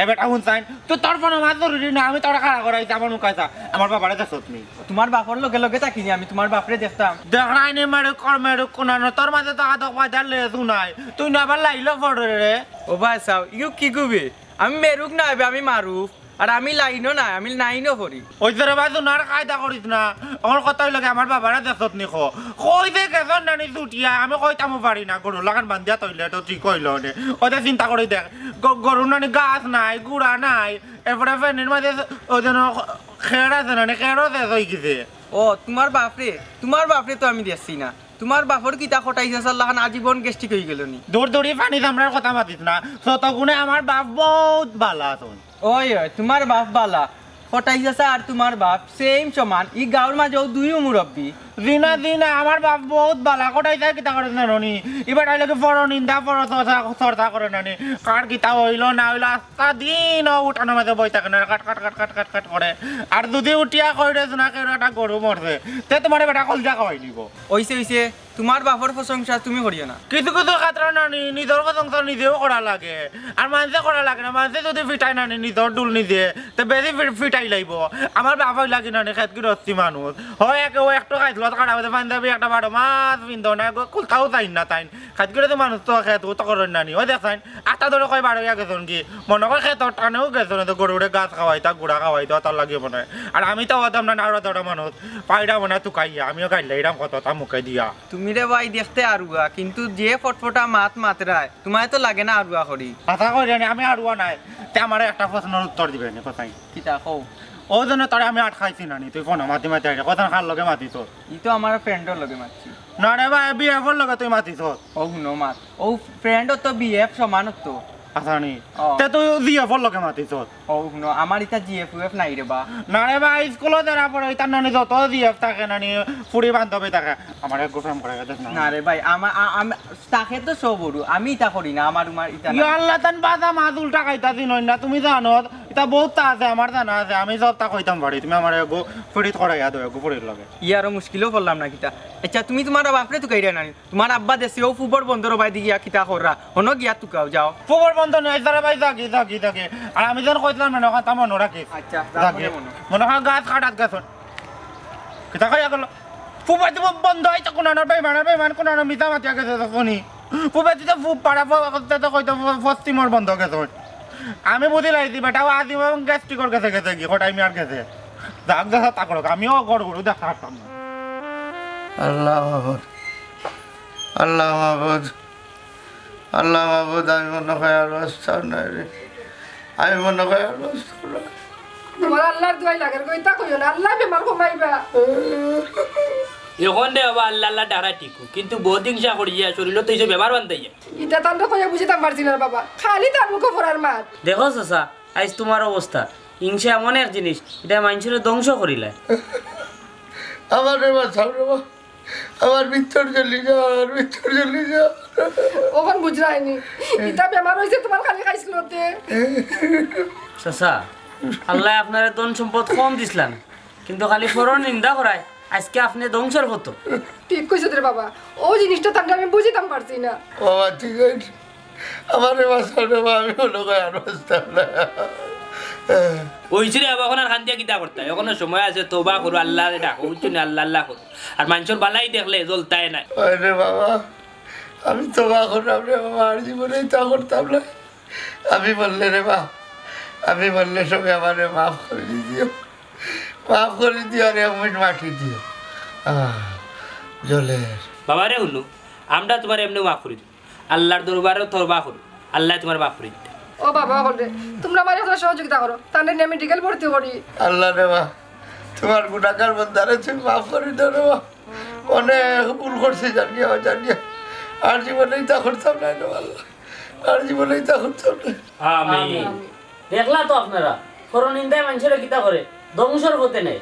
এ বেটা, হুন চাইন, তুই তোর ফোনে মাত জরুরি না, আমি তোরা খাড়া করাইছি, আমার মুখ আইসা, আমার বাবারে দেখছত নি? তোমার বাপর লগে লগে থাকিনি আমি, তোমার বাপরে দেখতাম। দেখরাই নি, মেরুক কর, মেরুক কোনানো, তোর মাঝে তো আদক বাজার লেজু নাই, তুই না আবার লাইলো ফড়রে রে। ও ভাই সাব, ইউ কি কইবে? আমি মেরুক না হইবে, আমি মারুফ। আর আমি লাইনও নাই, আমি নাইনও পড়ি। ওই যে রে ভাই, তুই আর কায়দা করিস না। আমার কথা অইলো কি, আমার বাবারে দেখছত নি ক? কই যে গেছন নানি ছুটিয়া, আমি কইতামও পারি না, গরুর লাখান বান্ধিয়া থইলে তো ঠিক অইলো নে। ওই যে চিন্তা করি দেখ, গ-, গরুর নানি গাছ নাই, গুড়া নাই, এরপরে ফেনির মাঝে ওই যেন খেড় আছে নানি, খেড়ও শেষ অই গেছে। ও, তোমার বাপরে, তোমার বাপরে তো আমি দেখছি না। তোমার বাপর কিতা কটাই চাচার লাখান আজীবন গ্যাস্ট্রিক অই গেল নি? দূর দূরি পানি চামড়ার কথা মাতিস না। শতগুণে আমার বাপ বউত বালা আছইন। ওই, ওই, তোমার বাপ বালা। কটাই চাচা আর তোমার বাপ সেম সমান। ই গাঁওর মাঝেও দুইও মুরব্বি। জি না, জি না, আমার বাপ বউত বালা। কটাই চাচায় কিতা করে জানো নি? ইবার আইলে কি পর নিন্দা, পর চর্চা, চর্চা করে না নি? কার কিতা অইলো না অইলো, আস্তা দিন ও উঠানোর মাঝে বই থাকে না, কাট, কাট, কাট, কাট, কাট, কাট করে। আর যদি উঠিয়া কই রে না, কেউ একটা গরু মরছে, তে তোমারে বেটা কলজা খাওয়াই নিব। অইছে, অইছে। তোমার বাপর প্রশংসা তুমি করিও না। কিছু কিছু ক্ষেত্রে নানি, নিজর প্রশংসা নিজেও করা লাগে। আর মানষে করা লাগে না। মানষে যদি ফিটায় নানি, নিজর ডুল নিজে, তে বেশি ফি-, ফিটাই লাইব। আমার বাপ অইলা কি নানি, খেত গিরস্তি মানুষ। হয় একে ও একটু খাইছিল, খারাপ হইতে পাঞ্জাবি একটা বারো মাস পিন্দো না, গো, কুলতাও চাইন না তাইন। খেত গিরস্তি মানুষ তো খেত, ও তো করেন নানি। ওই দেখছেন, আটা ধরে কয় বারো ইয়া গেছেন কি? মনে কয় খেত টানেও গেছে না, তো গরুরে গাছ খাওয়াইতা, গুড়া খাওয়াইতা, তার লাগিয়ে মনে হয়। আর আমি তো হতাম না, নাড়া ধরা মানুষ। পাইরা মনে হয় তুকাইয়া, আমিও গাইলে এরম কত তা মুখে দিয়া। তুমি রে ভাই দেখতে আরুয়া, কিন্তু যে ফটফটা মাত মাতরায়, তোমায় তো লাগে না আরুয়া করি। কথা কই জানি, আমি আরুয়া নাই। তে আমার একটা প্রশ্নর উত্তর দিবে নি, কোথায়? কিতা কও? ও জন্য তোরে আমি আটকাইছি না নি, তুই ফোন মাতি মাতি আইরে। কথা কার লগে মাতিছ? ই তো আমার ফ্রেন্ডর লগে মাতছি। না রে ভাই, বিএফর লগে তুই মাতিছ। ও হুনো মাত। ও ফ্রেন্ড তো বিএফ সমান তো। আসানি। ও। তে তুই জিএফর লগে মাতিছ। ও হুনো, আমার ইতা জিএফ উএফ নাই রে বা। না রে ভাই, স্কুলো যারা পড়ে, ইতার নানি যত জিএফ থাকে নানি, ফুড়ি বান্ধবী থাকে। আমার এক প্রেম করে গেছে না। না রে ভাই, আমা-, আ-, আমি, তাকে তো সব বড়, আমি ইতা করি না, আমার উমার ইতা না। ইয়া আল্লাহ, তান বাজা মাছ উল্টা খাইতা দিন হইন না, তুমি জানো, ইতা বহুত তা আছে, আমার জানা আছে, আমি সব তা কইতাম পারি, তুমি আমার এগো ফিরিত করাইয়া দাও, এগো ফিরিত লগে। ই আরো মুশকিলও পড়লাম না কিতা। আচ্ছা, তুমি তোমার বাপরে তুকাইরা নানি? তোমার আব্বা দেশে ও ফুবর বন্দর বাই দিয়া কিতা কররা? হনো গিয়া তুকাও, যাও। ফুবর বন্দর নয়, তারা ভাই যাগি, যাগি, যাগি। আর আমি যেন কইছিলাম না, ওখান তা মনে রাখিস। আচ্ছা, যাগি। মনে মনে। মনে হয় গাছ কাটাত গেছন। কিতা কইয়া গেল? ফুবাই তো বন্ধ হইতো কোন আনো বেইমান, বেইমান কোন আনো মিছা মাতিয়া গেছে তখনই। ফুবাই তো ফুব পাড়া ফ-, করতে তো কইতো ফ-, পশ্চিমর বন্ধ গেছে। আমি বুঝি লাইছি বেটা, ও আদিম এবং গ্যাস্ট্রিকর গেছে গেছে কি, কটাই মিয়ার গেছে। যাক যা তা করুক, আমিও ঘর ঘুরে দেখতে পারতাম না। আল্লাহ মাবুদ, আল্লাহ মাবুদ, আল্লাহ মাবুদ, আমি মনে হয় আর বাঁচতাম না রে, আমি মনে হয় আর বাঁচতাম না। তোমার আল্লাহর দোয়াই লাগের গো, ইতা কইও না, আল্লাহ বেমার কমাইবা। এখন রে বাবা, আল্লাহ আল্লাহ ডারা টিকু, কিন্তু বহুত হিংসা করিয়া শরীরও তো ইসে বেমার বান্ধাইয়া। ইতা তানরে কইয়া বুঝিতাম পারছি না রে বাবা, খালি তার মুখো ফোড়ার মাত। দেখো চাচা, আইজ তোমার অবস্থা, হিংসা এমন এক জিনিস, ইটা মানষরে ধ্বংস করিলায়। আমারে বাঁচাও রে বাবা, আমার ভিতর জ্বলি যা, আমার ভিতর জ্বলি যা। অখন বুঝরায়নি, ইতা বেমার অইছে তোমার খালি খাইছলতে। চাচা, আল্লায় আপনারে ধন সম্পদ কম দিছলা না, কিন্তু খালি পরর নিন্দা করায় আইজকে আপনে ধ্বংসর পথো। ঠিক কইছত রে বাবা, অউ জিনিসটা তানরে আমি বুঝিতাম পারছি না। বাবা, ঠিক আছে, আমারে বাঁচাও রে বাবা, আমি মনে হয় আর বাঁচতাম না। অইছে রে বাবা, অখন আর কান্দিয়া কিতা করতায়? অখনো সময় আছে, তওবা করো, আল্লারে ডাকো, বুঝছো নি? আল্লাহ আল্লাহ করো। আর মানষর ভালাই দেখলে জ্বলতায় নায়। ওই রে বাবা, আমি তওবা করলাম রে বাবা, আর জীবনে ইতা করতাম না। আমি মরলে রে বাপ, আমি মরলে সবে আমারে মাফ করি দিও, মাফ করি দিও, আর এক মুইট মাটি দিও। আহ, জলের। বাবারে হুনো, আমরা তোমারে এমনেউ মাফ করি দিমু। আল্লার দরবারো তওবা করো, আল্লায় তোমারে মাফ করি দিতা। ও বাবা, অকলরে, তুমরা আমারে একটা সহযোগিতা করো, তানরে নিয়া মেডিকেল ভর্তি করি। আল্লাহ রে বাপ, তোমার গুনাহগার বান্দারে তুমি মাফ করি দেও রে বাপ। অনেক ভুল করছি জানিয়া অজানিয়া, আর জীবনে ইতা করতাম না রে আল্লাহ, আর জীবনে ইতা করতাম না। আমিন। দেখলা তো আপনারা, পরনিন্দায় মানষরে কিতা করে, ধ্বংসর পথে নেয়।